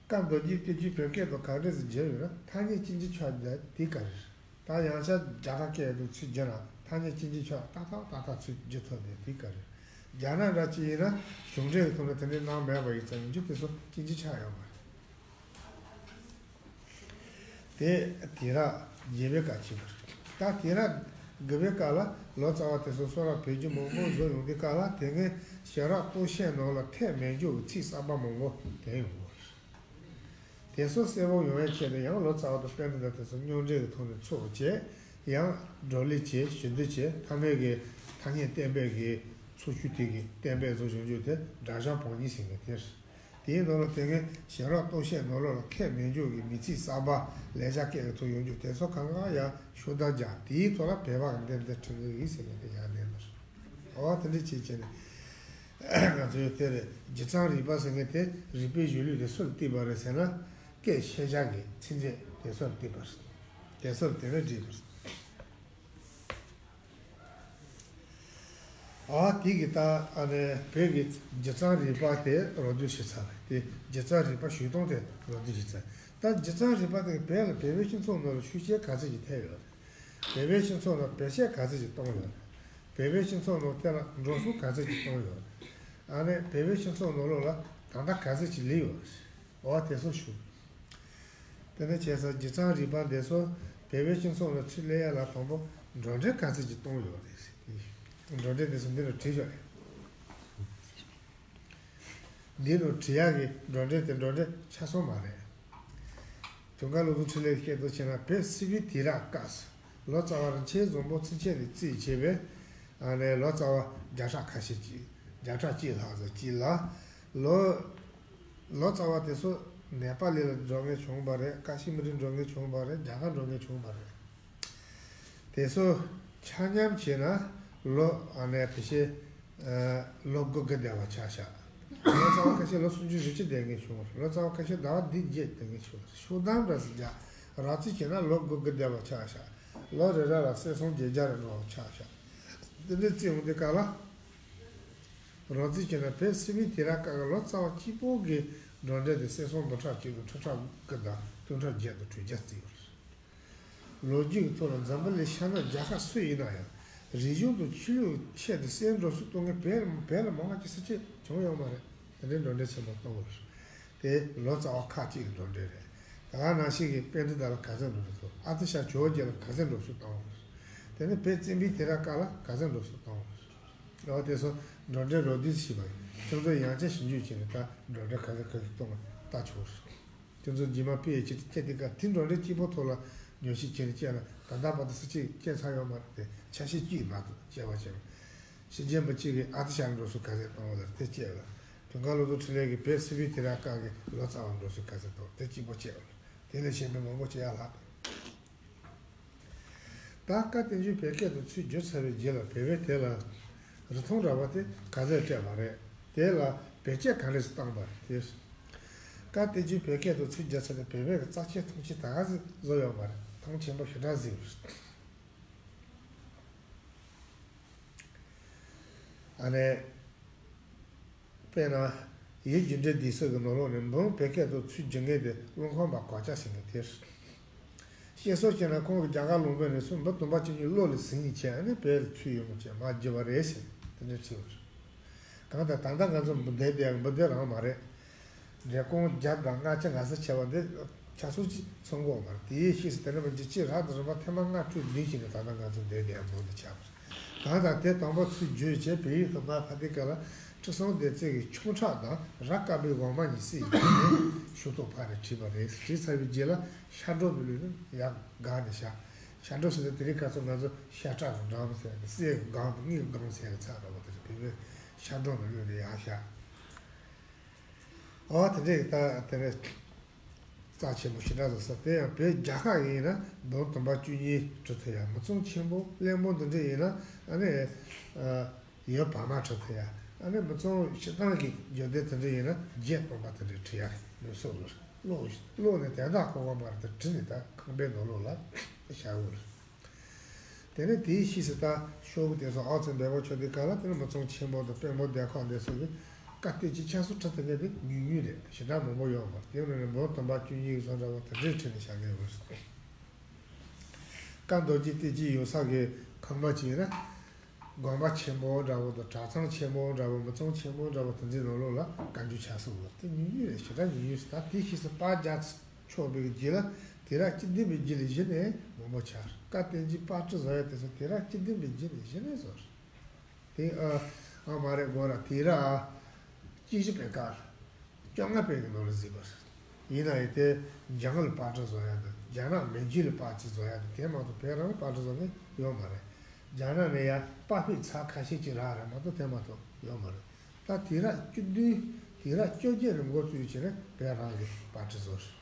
སྐབས་མདོ་རྒྱུད་བསྟན་བཅོས་བོད་སྐད་དུ་གང་འདྲ་ཞིག་བསྒྱུར་ཡོད་ན་ཐ་སྙད་ཅན་གྱི་ཕྱོགས་འདི་དེའི་སྐབས་རེད། ད་ཡང་བསྐྱར་རྒྱ་གར་སྐད་དུ་ཚུར་བསྒྱུར་ན་ཐ་སྙད་ཅན་གྱི་ཕྱོགས་ཏག་ཏག་ཏག་ཏག་ཚུར་བསྒྱུར་ཐུབ་པའི་དེའི་སྐབས་རེད། རྒྱ་ནག་འདྲ་ཅིག་ཡིན་ན་གཞུང་འབྲེལ་གྱི་ཐོག་ནས་དེ་འདྲའི་གནང་མེད་པ་ཡིན་ཙང་ཡིན་རྒྱུ་དེ་ཚོ་ཅན་གྱི་ཕྱོགས་ཡོད་མ་རེད། དེ་དུས་རབས་བརྒྱད་པའི་སྐབས་ཕྱིན་པ་རེད། ད་དུས་རབས་དགུ་པའི་སྐབས་ལ་ལོ་ཙཱ་བ་དེ་ཚོ་གསུང་རབ་བོད་བསྒྱུར་མང་པོ་བཟོ་ཡོང་དུས་སྐབས་ལ་དེ་སྔའི་ཞབས་ར་ལྟོ་ཤས་ནང་ལ་ཐེག་མེད་འཇོག་གི་ཚིག་གསར་པ་མང་པོ་ཐོན་ཡོང་གི་རེད། དེ་ཚོ་གསལ་པོ་ཡོང་བའི་ཆེད་དུ་ཡང་ལོ་ཙཱ་བ་དང་པཎྜི་ཏ་དེ་ཚོ་མཉམ་འབྲེལ་གྱི་ཐོག་ནས་ཚོགས་བྱས། ཡང་བགྲོ་གླེང་བྱས། ཞུ་འདོན་བྱས། མཐའ་མའི་གི་ཐ་སྙད་གཏན་འབེབས་ཀྱི་ཚོགས་ཆུང་དེ་གིས་གཏན་འབེབས་བཟོ་བྱུང་རྒྱུ་དེ་སྒྲ་གཞུང་བང་རིམ་ཟེར་མཁན་དེ་རེད། དེའི་ནང་ལ་དེ་སྔའི་ཞབས་ར་ལྟོ་ཤས་ནང་ལོགས་ལ་ཐེག་མེད་འཇོག་གི་མིང་ཚིག་གསར་པ་ལེགས་སྦྱར་སྐད་ཀྱི་ཐོག་ཡོང་རྒྱུ་དེ་ཚོ་གང་ག་ཡང་ཤོག་ལྡེབ་སྦྱར། དེའི་ཐོག་ལ་བོད་པ་གི་འདི་འདི་འབྲི་གི་ཡིན་ཟེར་མཁན་དེ་ཡང་གནས་པ་རེད། འོ་དེ་འདྲ་བྱས་བྱས་ནས་ང་ཚོའི་དེ་རེད། སྒྱུ་རྩལ་རིག་པ་ཟེར་མཁན་དེ་རིག་པའི་གཞུང་ལུགས་དེ་སུ་ལ་བརྟེན་པ་རེད་ཟེར་ན། སྐད་ཤེས་བྱ་གི་ཚིག་མཛོད་དེ་ཚོ་ལ་བརྟེན་པ་རེད། དེ་ཚོ་ལ་བརྟེན་ནས་བྲིས་པ་རེད། ཨ་དེ་གི་ད་ཨ་ནི་བོད་ཀྱི་སྒྱུ་རྩལ་རིག་པ་དེ་རོབ་བསྡུས་བྱས་ཚར་བ་དེ། སྒྱུ་རྩལ་རིག་པ་བཞུགས་སྟངས་དེ་རོབ་བསྡུས་བྱས་ཚར། ད་སྒྱུ་རྩལ་རིག་པ་དེ་བོད་ལ་བོད་པའི་སྤྱི་ཚོགས་ནང་ལ་ཤུགས་རྐྱེན་ག་ཚོད་ཅིག་ཐེབས་ཡོད། བོད་པའི་སྤྱི་ཚོགས་ནང་བེད་སྤྱོད་ག་ཚོད་ཅིག་གཏོང་ཡོད། བོད་པའི་སྤྱི་ཚོགས་ནང་དེ་ལ་འགྲོ་སོང་ག་ཚོད་ཅིག་གཏོང་ཡོད། ཨ་ནི་བོད་པའི་སྤྱི་ཚོགས་ནང་ལོགས་ལ་ད་ལྟ་ག་ཚོད་ཅིག་ལུས་ཡོད། འོ་དེ་ཚོ་ཞུ། དེ་ནས་བྱས་ཙང་སྒྱུ་རྩལ་རིག་པ་འདི་ཚོ་བོད་པའི་སྤྱི་ཚོགས་ལ་ཚུར་སླེབས་ཡ་ལ་དང་པོ་འགྲོ་གྲོན་ག་ཚོད་ཅིག་གཏོང་ཡོད་རེད། འགྲོ་གྲོན་དེ་ཚོ་འདི་ལ་བྲིས་ཡོད་རེད། འདི་ནང་བྲིས་ཡག་གི་འགྲོ་གྲོན་དེ་འགྲོ་གྲོན་ཆ་ཚང་མ་རེད། དུང་དཀར་བློ་བཟང་འཕྲིན་ལས་སྐད་དུ་བྱས་ན་བོད་སིལ་བུའི་དུས་རབས་སྐབས་སུ་ལོ་ཙཱ་བ་རིན་ཆེན་བཟང་པོ་ཚུན་ཆད་ནས་རྩིས་བྱས་པའི་ཨ་ནི་ལོ་ཙཱ་བ་བརྒྱ་ཕྲག་ཁ་ཤས་ཅིག་བརྒྱ་ཕྲག་གཅིག་ལྷག་ཙམ་ཅིག་ལ་ལོ། ལོ་ཙཱ་བ་དེ་ཚོ་ནེ་པ་ལི་ལ་འགྲོ་མཁན་བྱུང་བ་རེད། ཀ་ཤི་མིར་འགྲོ་མཁན་བྱུང་བ་རེད། རྒྱ་གར་འགྲོ་མཁན་བྱུང་བ་རེད། དེ་ཚོ་ཆ་མཉམ་བྱས་ན་ལོ་ཨ་ནེ་ཕལ་ཆེར་ལོ་དགུ་དགུ་བསྡད་པ་ཆ་བཞག་ལོ་ཙཱ་བ་ཁ་ཤས་ལོ་སུམ་ཅུ་རེ་གཅིག་བསྡད་མཁན་བྱུང་བ་རེད། ལོ་ཙཱ་བ་ཁ་ཤས་ཟླ་བ་བདུན་བརྒྱད་བསྡད་མཁན་བྱུང་བ་རེད། ཤོག་གྲངས་འདྲ་ཟེར་རྒྱ་རག་རྩིས་བྱས་ན་ལོ་དགུ་དགུ་བསྡད་པ་ཆ་བཞག་ལོ་རེ་རེ་ལ་གསེར་སྲང་བརྒྱད་བརྒྱ་རེ་འགྲོ་བ་ཆ་བཞག་དེ་འདྲ་རྩིས་འོང་དུས་སྐབས་ལ། རོབ་རྩིས་བྱས་ན་བོད་སིལ་བུའི་དུས་རབས་སྐབས་ཀྱི་ལོ་ཙཱ་བ་གཅིག་པོ་གི་འགྲོ་གྲོན་དེ་གསེར་སྲང་འབུམ་ཕྲག་གཅིག་དང་ཁྲི་ཕྲག་དགུ་དང་སྟོང་ཕྲག་བརྒྱད་དང་དྲུག་བརྒྱ་བརྩིས་ཡོད་རེད། ལོ་རྒྱུས་ཀྱི་ཐོག་ལ་འཛམ་བུ་གླིང་ཤར་ནུབ་རྒྱལ་ཁབ་སུ་ཡིན་ན་ཡང་རིག་གཞུང་དང་ཆོས་ལུགས་ཆེད་དུ་གསེར་འགྲོ་སོང་གཏོང་མཁན་བོད་བོད་ལ་མང་བ་ཅིག་སུ་གཅིག་བྱུང་ཡོད་མ་རེད། དེ་འདྲའི་འགྲོ་གྲོན་ཆེན་པོ་གཏོང་དགོས་རེད། དེ་ལོ་ཙཱ་བ་ཁག་ཅིག་གི་འགྲོ་གྲོན་རེད། ད་ག་ནང་བཞིན་གྱི་པཎྜི་ཏ་ལ་ག་ཚོད་འགྲོ་གྲོན་གཏོང་། ཨ་ཏི་ཤ་ཇོ་བོ་རྗེ་ལ་ག་ཚོད་འགྲོ་སོང་གཏོང་དགོས་རེད། དེ་ནས་བོད་བཙན་པོའི་དུས་རབས་སྐབས་ལ་ག་ཚོད་འགྲོ་སོང་གཏོང་དགོས་རེད། འོ་དེ་ཚོ་འགྲོ་གྲོན་རོབ་བསྡུས་བྱས་པ་ཡིན། ཁྱོད་ཚོ་ཡང་བསྐྱར་ཞིབ་འཇུག་བྱས་ནས་ད་འགྲོ་གྲོན་ག་ཚོད་ག་ཚོད་གཏོང་བ་ལྟ་ཆོག་རེད། ཁྱོད་ཚོ་རྗེས་མ་ཕི་ཨེཆ་ཌི་བྱེད་དུས་སྐབས་དེ་འགྲོ་གྲོན་གཅིག་པོ་ཐོག་ལ་ཉམས་ཞིབ་བྱས་ནས་བྱས་ན་ད་ལྟ་བར་དུ་སུ་གཅིག་བྱས་ཚར་ཡོད་མ་རེད་དེ། ཆ་ཤས་གཅིག་མ་གཏོགས་བྱས་པ་བྱས་པ། ཕྱི་རྒྱལ་མི་གཅིག་གིས་ཨ་ཏི་ཤ་འགྲོ་སོང་ག་ཚོད་གཏོང་བ་ལ་དེ་བྱས་པ། དུང་དཀར་བློ་བཟང་འཕྲིན་ལས་ཀྱིས་བོད་སིལ་བུའི་དུས་རབས་སྐབས་ཀྱི་ལོ་ཙཱ་བ་འགྲོ་སོང་ག་ཚོད་གཏོང་དེ་གཅིག་པོ་བྱས་པ། དེ་ལས་གཞན་པའི་མང་པོ་བྱེད་ཡ་ལྷག་པ། ད་བཀའ་བསྟན་འགྱུར་བོད་སྐད་དུ་ཚུར་བསྒྱུར་ཚར་བའི་རྗེས་ལ་བོད་པས་དེ་ལ་རིན་ཐང་འདྲ་བ་དེ་ག་ཚོད་སྤྲད་པ་རེད། དེ་ལ་བེད་སྤྱོད་ག་འདྲ་ཞིག་བཏང་པ་རེད། དེ་བཀའ་བསྟན་འགྱུར་བོད་སྐད་དུ་ཚུར་བསྒྱུར་ཚར་ནས་བོད་པའི་རྩ་ཆེའི་མཐོང་ཆེན་ད་ག་ཟིག་བཟོ་ཡོད་པ་རེད། མཐོང་ཆེན་པོ་ཞེ་དྲག་ཟིག་རེད། ཨ་ནི། དཔེར་ན། ཡིད་འགྱུར་འགྲེལ་འདི་སོགས་ཀྱི་ནང་ལོགས་ནས་འབུམ་བོད་སྐད་དུ་ཚུར་བསྒྱུར་མཁན་དེ་ཀློང་ཁོག་པ་གོ་ཆ་ཟེར་མཁན་དེ་རེད། བཤད་སྲོལ་བྱས་ན་ཁོང་གིས་རྒྱ་གར་ལུང་པ་ནས་ཚུར་འབུམ་དུམ་བརྒྱ་བཅུ་གཉིས་བློ་ལ་ཟིན་བྱས་ཨ་ནི་བོད་ལ་ཚུར་ཡོང་བྱས་མར་བསྒྱུར་བ་རེད་ཟེར་དེ་འདྲ་བྲིས་པ་རེད། གང་ལྟར་ད་ལྟ་ང་ཚོ་འབུམ་སྡེ་དེ་ཡང་འབུམ་སྡེ་རང་མ་རེད། འབྲས་སྤུངས་བརྒྱ་དང་ལྔ་བཅུ་ང་གསུམ་བྱས་པ་འདི་ཆ་ཚང་ཅིག་ཚང་གི་ཡོད་མ་རེད། དེའི་ཕྱིས་སུ་དེ་ནས་མར་འགྱུར་བཅོས་རབ་དང་རིམ་པ་ཐེངས་མ་ལྔ་དྲུག་བདུན་བྱས་ནས་ད་ལྟ་ང་ཚོ་འདིར་བསྡད་ཡག་མང་དུ་ཆགས་པ་རེད། གང་ལྟར་དེ་དང་པོ་ཚུར་བསྒྱུར་བྱས་བོད་ཡིག་ཏུ་མར་ཕབ་དུས་སྐབས་ལ་ཁྲི་སྲོང་ལྡེ་བཙན་གྱི་ཁྱུང་ཁྲག་དང་ར་དཀར་པོའི་འོག་མ་གཉིས་བསྲེས་ཡོད་པའི་ཤོག་ཐོག་ཕར་ནས་བྲིས་པ་རེད། བྲིས་ཚར་བའི་རྗེས་ལ་ཤར་གྲོགས་པའི་ལུས་ནི་ཡར་བཀག་ནས་བཞག་ཤ་སྒྲོམ་ཟེར་དུས་དེ་རིང་ཁ་སང་ང་ཚོ་ཤ་ཁྲག་གི་སྒྲོམ་ཟེར་གི། གསེར་གྱི་སྒམ་དང་དངུལ་གྱི་སྒམ་ཟེར་གི་ཚ་འདྲ་བོ་དེ་རེད། བོད་པའི་ཤ་སྒྲོམ་ལ་གླུད་དེ་ཡག་ཤག། ཨོ་དེ་འདྲས་ཀྱི་ད་དེ་ནས་རྩ་ཆེན་པོ་ཞེ་དྲག་ཏུ་ཟེར། དེ་ཡང་བོད་རྒྱལ་ཁབ་ཡིན་ན་འབུམ་དུམ་པ་བཅུ་གཉིས་བྲི་ཐུབ་ཡ། མི་ཚང་ཆེན་པོ་གླེན་པོ་འདི་འདྲས་ཡིན་ན་ཨ་ནི་ཡོད་བར་མ་བྲི་ཐུབ་ཡ། ཨ་ནི་མི་ཚང་སྤྱིར་བཏང་གི་རྒྱུད་སྡེ་དེ་འདྲས་ཡིན་ན་བརྒྱད་སྟོང་པ་དེ་འདྲས་བྲི་ཡ་རེད། མི་སོགས་ལ་ཀློག་ཀློག་ནས་དོན་དག་གོ་བ་མ་རེད་དེ་བྲིས་ནས་ད་ཁང་པའི་ནང་ལོགས་ལ་བཞག་དགོས་རེད། དེ་ནས་དེའི་ཕྱིས་སུ་ད་ཤོག་བུ་དེ་ཚོ་ཨོ་ཙི་འབེལ་པོ་ཆོ་དེ་ག་ལ་དེ་ནས་མི་ཚང་ཆེན་པོ་དང་དཔོན་པོ་སྡེ་ཁག་འདི་ཚོ་གི་བཀའ་བསྟན་གྱི་ཆ་སོགས་ཁྲིད་ཐུབ་མཁན་དེ་ཉུང་ཉུང་རེད། ཞེ་དྲག་མང་པོ་ཡོད་མ་རེད། དེ་ནས་འབུམ་དུམ་པ་བཅུ་གཉིས་ཀྱི་བཟོ་འདྲ་བོ་དེ་འདྲས་ཁྲིད་ནས་བཞག་མཁན་ཡོད་རེད། བཀའ་རྡོ་རྗེ་བསྟན་སྐྱིད་ཡོད་ས་གི་ཁང་པ་ཅིག་ཡིན་ན། དགོན་པ་ཆེན་པོ་འདྲ་བོ་དང་གྲྭ་ཚང་ཆེན་པོ་འདྲ་བོ་མི་ཚང་ཆེན་པོ་འདྲ་བོ་དེ་འདྲའི་ནང་ལོགས་ལ་བཀའ་འགྱུར་ཆགས་སོང་ལ་དེ་ཉུང་ཉུང་རེད། ཞེ་དྲག་ཉུང་ཉུང་ཞིག། ད་དེའི་ཕྱིས་སུ་པར་རྒྱག་ཆོག་པའི་རྗེས་ལ་དུས་རབས་བཅུ་བདུན་པའི་རྗེས་ལ་གཞི་ནས་མང་པོ་ཆགས། བཀའ་བསྟན་འཛིན་པར་སྐྲུན་བཟོ་ཡ་དེ་ཚོ་དུས་རབས་བཅུ་བདུན་པའི་རྗེས་ནས་གཞི་ནས་བཟོ། དེ་ཨ་ཨ་མ་རེད་དགོས་ར། དུས་རབས་བཅུ་བཞི་པའི་སྐབས་བཅོ་ལྔ་པའི་གི་ནང་ལ་གཟིགས་པ་རེད། ཡིན་ན་ཡང་དེ་འཇང་ལ་པར་སྐྲུན་བཟོ་ཡ་དང་རྒྱ་ནག་མན་ཇུ་ལ་པར་ཅིག་བཟོ་ཡ་དང་དེ་མ་གཏོགས་བོད་རང་ལ་པར་སྐྲུན་བཟོ་མཁན་ཡོད་མ་རེད། རྒྱ་ནག་ནས་ཡ་པར་ཕུད་ཚར་ཁ་ཤས་ཅིག་རག་རེད་མ་གཏོགས་དེ་མ་གཏོགས་ཡོད་མ་རེད། ད་དུས་རབས་བཅུ་བདུན་དུས་རབས་བཅོ་བརྒྱད་ནས་འགོ་བཙུགས་བྱས་ནས་བོད་རང་གི་པར་སྐྲུན་བཟོ་རེད།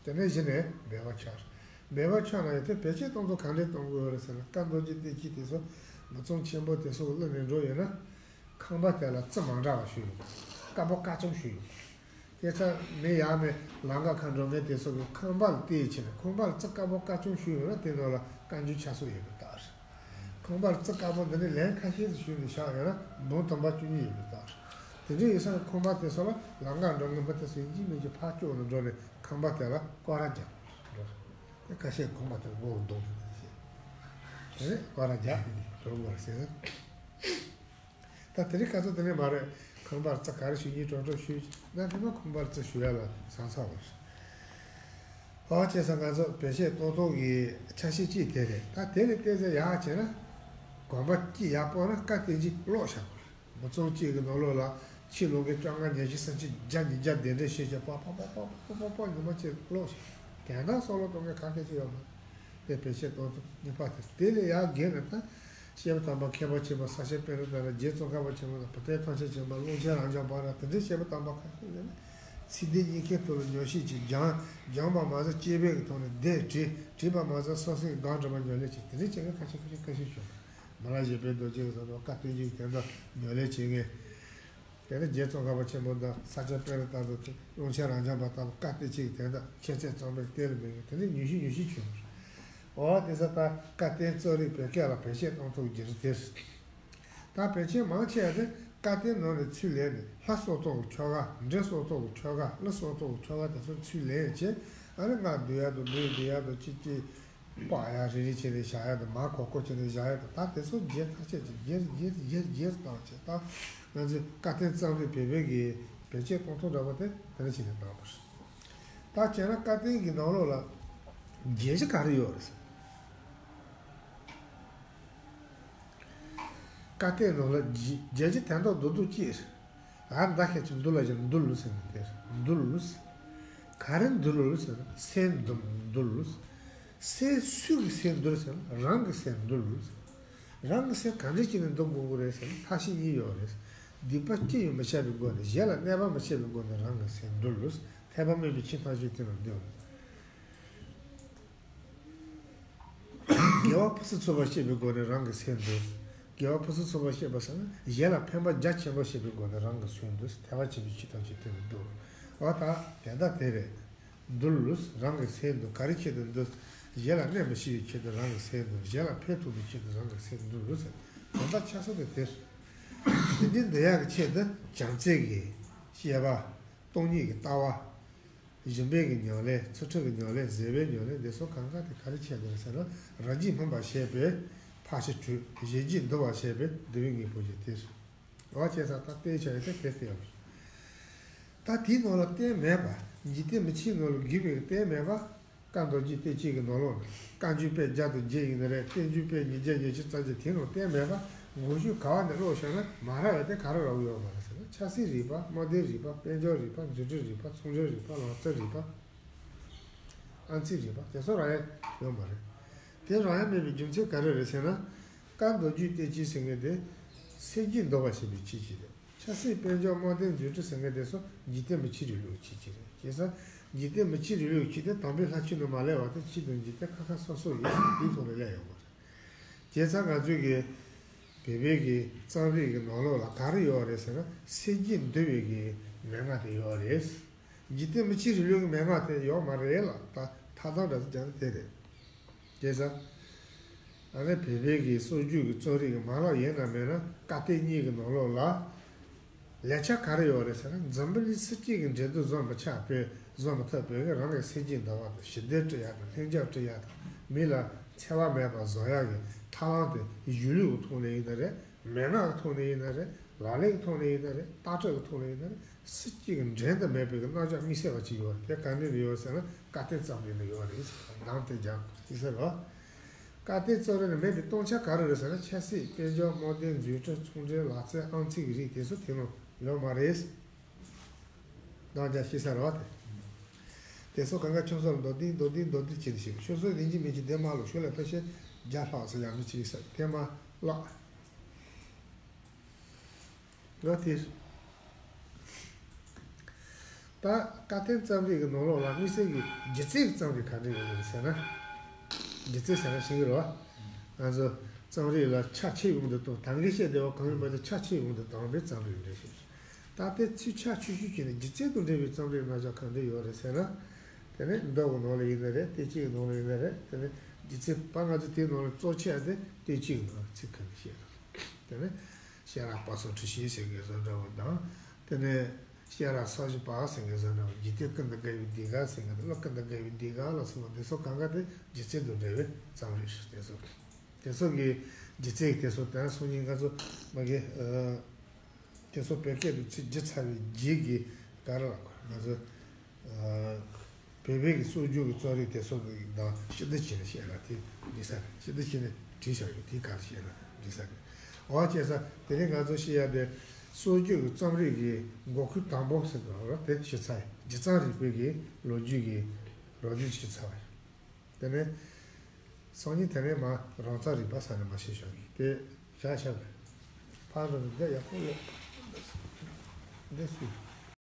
དེ་ནས་གཞི་ནས་འབེལ་པོ་ཆགས། འབེལ་པོ་ཆགས་ན་ཡང་དེ་བེད་སྤྱོད་གཏོང་ཚུལ་ག་འདྲས་གཏོང་དགོས་རེད་ཟེར་ན། བཀའ་རྡོ་རྗེ་བསྟན་སྐྱིད་དེ་ཚོ་མི་ཚང་ཆེན་པོ་དེ་ཚོ་གི་གླུ་ནས་འགྲོ་ཡོད་ན། ཁང་པ་དེ་ལ་རྩི་མ་འདྲ་བ་བྱུགས་ཡོད། དཀར་པོ་དཀར་ཆུང་བྱུགས་ཡོད། དེ་ཚོ་མི་ཡར་མི་ལམ་ཁ་ཁ་འགྲོ་མཁན་དེ་ཚོ་གི་ཁང་པ་ལ་བལྟས་བྱས་ནས་ཁང་པ་ལ་རྩི་དཀར་པོ་དཀར་ཆུང་བྱུགས་ཡོད་ན་དེ་ནང་ལ་བཀའ་འགྱུར་ཆགས་སྲོལ་ཡོད་པའི་རྟགས་རེད། ཁང་པར་རྩི་དཀར་པོ་འདི་ནི་ལན་ཁ་ཤས་ཤིག་ཞུས་ནས་བཞག་ཡོད་ན་འབུམ་དུམ་པ་བཅུ་གཉིས་ཡོད་པའི་རྟགས་རེད། དེ་འདྲ་ཡིན་ཙང་ཁང་པ་དེ་ཚོ་ལ་ལམ་ཁ་འགྲོ་མཁན་མི་དེ་ཚོ་ཡིན་གཅིག་མིན་གཅིག་ཕར་ཕྱོགས་ལ་འགྲོ་ནས་ཁང་པ་དེ་ལ་སྐོར་ར་རྒྱག་འགྲོ་རེད། ཁ་ཤས་ཁང་པ་དེར་མགོ་བོ་རྡུང་ནས་དེ་ནས་སྐོར་ར་རྒྱག་འགྲོ་དགོས་རེད་ཟེར། ད་དེ་རིང་ཁ་སང་དེ་ནས་མ་རེད། ཁང་པར་རྩི་ག་རེ་ཞུ་སྙིང་བྲོ་བྲོ་ཞུས་ན་དེ་མ་ཁང་པར་རྩི་ཞུ་ཡ་ལ་བཟང་ཚར་བ་རེད། ཨོ་བྱས་ཙང་ང་ཚོ་བེད་སྤྱོད་གཏོང་སྟངས་ཀྱི་ཆ་ཤས་གཅིག་དེ་རེད། ད་དེ་ལས་ཏོག་ཙམ་ཡག་བྱས་ན། དགོན་པ་སྐྱིད་ཡག་པོ་ན་བཀའ་བསྟན་འཛིན་ཀློག་བཞག་དགོས་རེད། མི་ཚང་གཅིག་གི་ནང་ལོགས་ལ་ཕྱི་ལོགས་ཀྱི་བཅོ་ལྔ་ཉི་ཤུ་སུམ་ཅུ་བརྒྱ་ཉིས་བརྒྱ་གདན་འདྲེན་བྱེད་བྱེད་པ་པ་པ་ཉི་མ་གཅིག་ཀློག་བཞག་དོན་དག་སོགས་ལ་གཏོང་མཁན་ག་གེ་ཅིག་ཡོད་མ་རེད། དེ་བེད་སྤྱོད་གཏོང་ཐུབ་གཉིས་པ་དེ་དེ་ལས་ཡག་གེ་ན་ད། སྐྱེས་བུ་དམ་པ་མཁས་པ་ཆེན་པོ་ས་སྐྱ་པཎྜི་ཏ་དང་རྗེ་ཙོང་ཁ་པ་ཆེན་པོ་དང་བུ་སྟོན་ཐམས་ཅད་མཁྱེན་པ་ཀློང་ཆེན་རབ་འབྱམས་པ་ར་དེ་འདྲའི་སྐྱེས་བུ་དམ་པ་ཁ་ཤས་ཡོད་ན་ཚིག་དོན་གཉིས་ཀའི་ཐོག་ལ་ཉམས་ཞིབ་ཅིག་སྦྱངས། སྦྱངས་པ་མ་ཟད་དཔྱད་པའི་ཐོག་ནས་དེབ་བྲིས། བྲིས་པ་མ་ཟད་སོ་སོའི་སྒང་དྲི་མ་ཉམས་ལེན་བྱས། དེ་འདྲའི་བྱེད་མཁན་ཁ་ཤས་ཁ་ཤས་ཁ་ཤས་བྱུང་། མི་རབས་གཞོན་པའི་རྡོ་རྗེ་གི་བཟོ་འདྲ་བཀའ་བསྟན་འཛིན་དོན་དག་ཉམས་ལེན་བྱེད་མཁན། དེ་ནས་རྗེ་ཙོང་ཁ་པ་ཆེན་པོ་དང་ས་སྐྱ་པཎྜི་ཏ་དང་ཀློང་ཆེན་རབ་འབྱམས་པ་ལྟ་བུ་བཀའ་བསྟན་གཅིག་གི་དོན་དག་ཁྱད་ཚད་ཙམ་པས་གཏན་ལ་མེད་པའི་དེ་ནས་ཉམས་ཞིབ་ཉམས་ཞིབ་བྱུང་། འོ་དེ་ཚོ་ད་བཀའ་བསྟན་རྩོམ་རིག་བོད་སྐད་ལ་བེད་སྤྱོད་གཏོང་ཐུབ་རྒྱུ་རེད་དེ། ད་བེད་སྤྱོད་མང་ཆེ་བ་དེ་བཀའ་བསྟན་ནང་ནས་ཚུར་ལེན་ནས་ལྷ་གསོལ་ཐབས་ཀྱི་ཆོ་ག་འདྲེ་གསོལ་ཐབས་ཀྱི་ཆོ་ག་ཀླུ་གསོལ་ཐབས་ཀྱི་ཆོ་ག་དེ་ཚོ་ཚུར་ལེན་བྱས་ཨ་ནི་སྔགས་བསྡུ་ཡ་དང་ལུས་བསྡུ་ཡ་དང་ཅི་ཅི། པགས་ཡ་རེ་རེ་བྱས་ནས་བཞག་ཡ་དང་མར་གོ་གོ་བྱས་ནས་བཞག་ཡ་དང་ད་དེ་ཚོ་རྒྱས་ཐག་ཆད་ཀྱི་རྒྱས་རྒྱས་རྒྱས་རྒྱས་བཏང་བྱས་ད་ང་ཚོས་བཀའ་བསྟན་རྩོམ་རིག་བོད་པའི་གི་བེད་སྤྱོད་གཏོང་སྟངས་འདྲ་བ་དེ་དེ་འདྲ་བྱས་ནས་བཏང་བ་རེད། ད་བྱས་ན་བཀའ་བསྟན་གྱི་ནང་ལོགས་ལ་བརྒྱད་ཅུ་ག་རེ་ཡོད་རེད། བཀའ་བསྟན་ནང་ལ་བརྒྱད་ཅུ་དོན་དག་རྡོག་རྡོག་གཅིག་རེད། ཨ་མདའ་ཤེད་ཀྱི་མདུ་ལ་བཞག་མདུ་ལུས་ཟེར་ནས་དེར་མདུ་ལུས། ག་རེ་མདུ་ལུས་ཟེར་ན་སེམས་མདུ་མདུ་ལུས། སེམས་སུ་གི་སེམས་མདུ་ཟེར་ན་རང་གི་སེམས་མདུ་ལུས། རང་གི་སེམས་ག་འདྲ་བྱས་ནས་མདུ་དགོས་ཀྱི་རེད་ཟེར་ན་ཐབས་ཤེས་གཉིས་ཡོད་རེད། སྡིག་པ་ཅི་ཡང་མི་བྱ་བའི་སྒོ་ནས་གཞན་ལ་གནོད་པ་མི་བྱེད་པའི་སྒོ་ནས་རང་གི་སེམས་མདུ་ལུས། ཐེག་པ་དམན་པའི་ཆོས་ཐམས་ཅད་དེ་ལ་འདུས། དགེ་བ་ཕུན་སུམ་ཚོགས་པ་བྱེད་པའི་སྒོ་ནས་རང་གི་སེམས་འདུལ། དགེ་བ་ཕུན་སུམ་ཚོགས་པ་བྱེད་པ་ཟེར་ན་གཞན་ལ་ཕན་པ་རྒྱ་ཆེན་པོ་བྱེད་པའི་སྒོ་ནས་རང་གི་སེམས་འདུལ། ཐེག་པ་ཆེན་པོའི་ཆོས་ཐམས་ཅད་དེ་ལ་འདུལ། འོ་ད་དེ་འདྲ་དེ་རེད། འདུལ་ལུས་རང་གི་སེམས་འདུལ། ག་རེ་ཆེད་དུ་འདུལ། གཞན་ལ་གནོད་མི་བྱེད་པའི་ཆེད་དུ་རང་གི་སེམས་འདུལ། གཞན་ལ་ཕན་ཐོགས་པའི་ཆེད་དུ་རང་གི་སེམས་འདུལ་ལུས་ཟེར། དོན་དག་ཆ་ཚང་དེ་དེ་རེད། དེ་འདྲའི་འདུལ་ཡག་གི་ཆེད་དུ་བྱམས་བརྩེ་གི་བཤད་པ། སྟོང་ཉིད་ཀྱི་ལྟ་བ། སྦྱིན་པའི་གི་ཉམས་ལེན། ཚུལ་ཁྲིམས་ཀྱི་ཉམས་ལེན། བཟོད་པའི་ཉམས་ལེན། འདི་ཚོ་གང་ག་དེ་ག་རེ་བྱས་འདུག་ཟེར་ན་རང་རྒྱུད་སྨིན་པར་བྱེད་པའི་ཕར་ཕྱིན་དྲུག་གཞན་རྒྱུད་འདུལ་བར་བྱེད་པའི་འདུལ་བའི་དངོས་པོ་ཞིག་སྟེ། འོ་བྱས་ཙང་ད་བསྟན་བྱ་ཡི་དེ་དེ་སྟེ། ད་དེའི་ནང་ལ་བསྟན་མེད་པ། འཇིག་རྟེན་མི་ཆོས་ནང་ལ་བརྒྱུད་པའི་བསྟན་མེད་པ། བཀའ་རྡོ་རྗེ་བསྟན་སྐྱིད་ཀྱི་ནང་ལོགས་ན་བཀའ་འགྱུར་དཔེ་བརྒྱ་དང་བརྒྱད་ཡིན་ན་རེད། བསྟན་འགྱུར་དཔེ་ཉིས་བརྒྱ་ཉི་ཤུ་རྩ་བརྒྱད་དེའི་ནང་བསྟན་མེད་པ། འགོ་བརྗོད་ག་བ་ནས་ཀློག་བྱུང་ན་མ་རག་ཡ་དེ་ག་རེ་རག་ཡོད་མ་རེད་ཟེར་ན་ཆབ་སྲིད་རིག་པ། དམག་སྡེ་རིག་པ། དཔལ་འབྱོར་རིག་པ། འཛུགས་སྐྲུན་རིག་པ། ཚོང་འབྲེལ་རིག་པ། ལག་རྩལ་རིག་པ། ཨམ་ཆི་རིག་པ་དེ་ཚོ་རག་ཡ་ཡོད་མ་རེད། དེ་རང་ཡང་མེད་པའི་རྒྱུ་མཚན་ག་རེ་རེད་ཟེར་ན། བཀའ་མདོ་རྒྱུད་བསྟན་བཅོས་ཟེར་མཁན་དེ་སེམས་བསྐྱེད་མདོ་བ་ཞེས་པའི་ཆོས་ཅིག་རེད། ཆབ་སྲིད་དཔལ་འབྱོར་དམངས་བདེ་འཛིན་གྲྭ་ཟེར་མཁན་དེ་ཚོ་འཇིག་རྟེན་པའི་ཆོས་རིག་ལུགས་ཀྱི་ཆོས་ཅིག་རེད། བྱས་ཙང་འཇིག་རྟེན་པའི་ཆོས་རིག་ལུགས་ཀྱི་ཆོས་དེ་དམ་པའི་ལྷ་ཆོས་ནང་མ་སླེབས་པ་དེ་ཆོས་དང་འཇིག་རྟེན་ཁ་ཁ་སོ་སོ་ཡིན་ཟེར་དེའི་ཐོག་ནས་སླེབས་ཡོང་བ་རེད། བྱས་ཙང་ང་ཚོའི་གི་བོད་པའི་གི་རྩོམ་རིག་གི་ནང་ལོགས་ལ་ག་རེ་ཡོད་རེད་ཟེར་ན། སེམས་བསྐྱེད་མདོ་བའི་གི་མན་ངག་དེ་ཡོད་རེད། འཇིག་རྟེན་པའི་ཆོས་རིག་ལུགས་ཀྱི་མན་ངག་དེ་ཡོད་མ་རེད་ལ། ད་ཐ་དང་འདྲ་ཟེར་རྒྱག་ན་དེ་རེད། བྱས་ཙང་ཨ་ནི་བོད་པའི་གི་སྲོལ་རྒྱུན་གྱི་རྩོམ་རིག་གི་མ་ལག་ཡིན་ན་མིན་ན། བཀའ་གཏེར་གཉིས་ཀྱི་ནང་ལོགས་ལ་ལེགས་ཆ་ག་རེ་ཡོད་རེད་ཟེར་ན། འཛམ་བུ་གླིང་སྲིད་སྐྱིད་ཀྱི་འགྲན་བསྡུར་བཟོ་མི་ཆགས་པའི་བཟོ་མི་ཐུབ་པའི་གི་རང་གི་སེམས་བསྐྱེད་འདུལ་བ་དང་། ཞི་བདེ་སྐྲུན་ཡག་དང་། ལྷིང་འཇགས་སྐྲུན་ཡག་དང་། མི་ལ་འཚེ་བ་མེད་པ་བཟོ་ཡག་གི་ཐབས་ལམ་དེ་གཞུང་ལུགས་ཀྱི་ཐོག་ནས་ཡིན་ན་རེད། མན་ངག་གི་ཐོག་ནས་ཡིན་ན་རེད། ལག་ལེན་གྱི་ཐོག་ནས་ཡིན་ན་རེད། ལྟ་གྲུབ་ཀྱི་ཐོག་ནས་ཡིན་ན་རེད། སྲིད་སྐྱིད་ཀྱི་འགྲན་དུ་མེད་པའི་གི་རྣམ་གཞག་དམིགས་བསལ་བ་ཅིག་ཡོད་རེད། དེ་ག་ནས་ཡོད་ཟེར་ན། བཀའ་གཏེར་རྩོམ་རིག་ནས་ཡོད་རེད། གདམས་གཏེར་རྒྱ་ཅེས་ཟེར་བ། བཀའ་གཏེར་རྩོམ་རིག་ནས་མེད་པའི་སྟོང་ཆ་ག་རེ་རེད་ཟེར་ན། ཆབ་སྲིད་དཔལ་འབྱོར་དམངས་བདེ་འཛིན་གྲྭ་ཚོང་འབྲེལ་ལག་རྩལ་ཨང་རྩིས་ཀྱི་རིགས་དེ་ཚོ་དེ་ནང་ཡོད་མ་རེད། གདམས་རྒྱ་ཅེས་ཟེར་བ་དེ། དེ་ཚོ་གང་ག་ཁྱོད་ཚོར་མདོར་བསྡུས་མདོར་བསྡུས་མདོར་བསྡུས་བྱས་ནས་ཤེས། ཁྱོད་ཚོས་ལེན་གྱི་མེད་ཀྱི་དེ་མ་ཀློག་ཤོག་ལ། ཕལ་ཆེར་བརྒྱ་ལྷག་ཙམ་ཡང་མི་ཅིག་ཟེར་དེ་མ་ཀློག་ལོ་དེར། ད་བཀའ་གཏེར་རྩོམ་རིག་གི་ནང་ལོགས་ལ་དམིགས་བསལ་གྱི་སྒྱུ་རྩལ་གྱི་རྩོམ་རིག་ག་འདྲ་ཡོད་རེད་ཟེར་ན། སྒྱུ་རྩལ་ཟེར་ན་ཤེས་ཀྱི་རེད་བ། ང་ཚོ་རྩོམ་རིག་ལ་ཆ་ཆེ་ཡོང་དུ་གཏོང་། ད་གིན་བཤད་བསྡད་པ་གང་ཡིན་པ་དེ་ཆ་ཆེ་ཡོང་དུ་གཏོང་བའི་རྩོམ་རིག་འདྲ་ཞིག་ད་ལྟའི་ཚུལ་ཆ་ཆུང་ཆུང་བྱས་ནས་སྒྱུ་རྩལ་དང་འབྲེལ་བའི་རྩོམ་རིག་རྣམ་གཞག་གང་འདྲ་ཡོད་རེད་ཟེར་ན། དེ་ནས་མདོ་གི་ནང་ལ་ཡིན་ན་རེད། བསྟན་བཅོས་ཀྱི་ནང་ལ་ཡིན་ན་རེད། དེ་ནས་སྒྱུ་རྩལ་པ་ང་ཚོ་དེའི་ནང་ལ་གཙོ་ཆེ་བ་དེ་བསྟན་བཅོས་ཀྱི་ནང་ལ་ཚིག་ཁ་ནས་བཤད་རེད། དེ་ནས་བཤད་ར་དཔག་བསམ་འཁྲི་ཤིང་ཟེར་མཁན་བཟོ་འདྲ་བ་དང་། དེ་ནས་བཤད་ར་ས་གཞི་པ་ཟེར་མཁན་བཟོ་འདྲ་བ། འཇིག་རྟེན་ཀུན་ཏུ་དགའ་བའི་ཟློས་གར་ཟེར་མཁན་དང་། ཀླུ་ཀུན་ཏུ་དགའ་བའི་ཟློས་གར་ལ་སོགས་པ་འདི་ཚོ་གང་ག་དེ་སྒྱུ་རྩལ་དང་འབྲེལ་བའི་རྩོམ་རིག་རེད། དེ་ཚོ་དེ་ཚོ་གི་སྒྱུ་རྩལ་གྱི་དེ་ཚོ་དེ་སང་ཉིན་ང་ཚོ་མ་གི་ཨ་དེ་ཚོ་བོད་སྐད་དུ་ཚིག་བསྒྱུར་ཚར་བའི་རྗེས་ཀྱི་ག་རེ་ལབ་དགོས། ང་ཚོ་ཨ་བོད་པའི་གི་སྲོལ་རྒྱུན་གྱི་རྩོམ་རིག་དེ་ཚོ་གི་ནང་ཞིབ་ཕྲ་བྱས་ནས་བཤད་ན་དེ་འགྲིག་ས་རེད། ཞིབ་ཕྲ་བྱས་ནས་བྲིས་བཞག་ཡོད། དེ་ག་རེ་བཤད་ན་འགྲིག་ས་རེད། འོ་བྱས་ཙང་དེ་རིང་ང་ཚོ་བཤད་ཡ་དེ་སྲོལ་རྒྱུན་གྱི་རྩོམ་རིག་གི་འགོ་ཁུངས་དང་པོ་ཟེར་དགོས་རེད། དེ་ཞུས་ཚར་ཡིན། སྒྱུ་རྩོམ་རིག་པའི་གི་ལོ་རྒྱུས་ཀྱི་རོབ་བསྡུས་ཞུས་ཚར་བ་ཡིན། དེ་ནས་སང་ཉིན་དེ་ནས་མ་རང་རྩོམ་རིག་པ་ས་ནས་མ་བཤད་ཤོག་གི་དེ་བཞག་བཞག་གི་ཕར་འགྲོ་ནས་འདི་ཡག་པོ་ཡོད། འདི་སུ།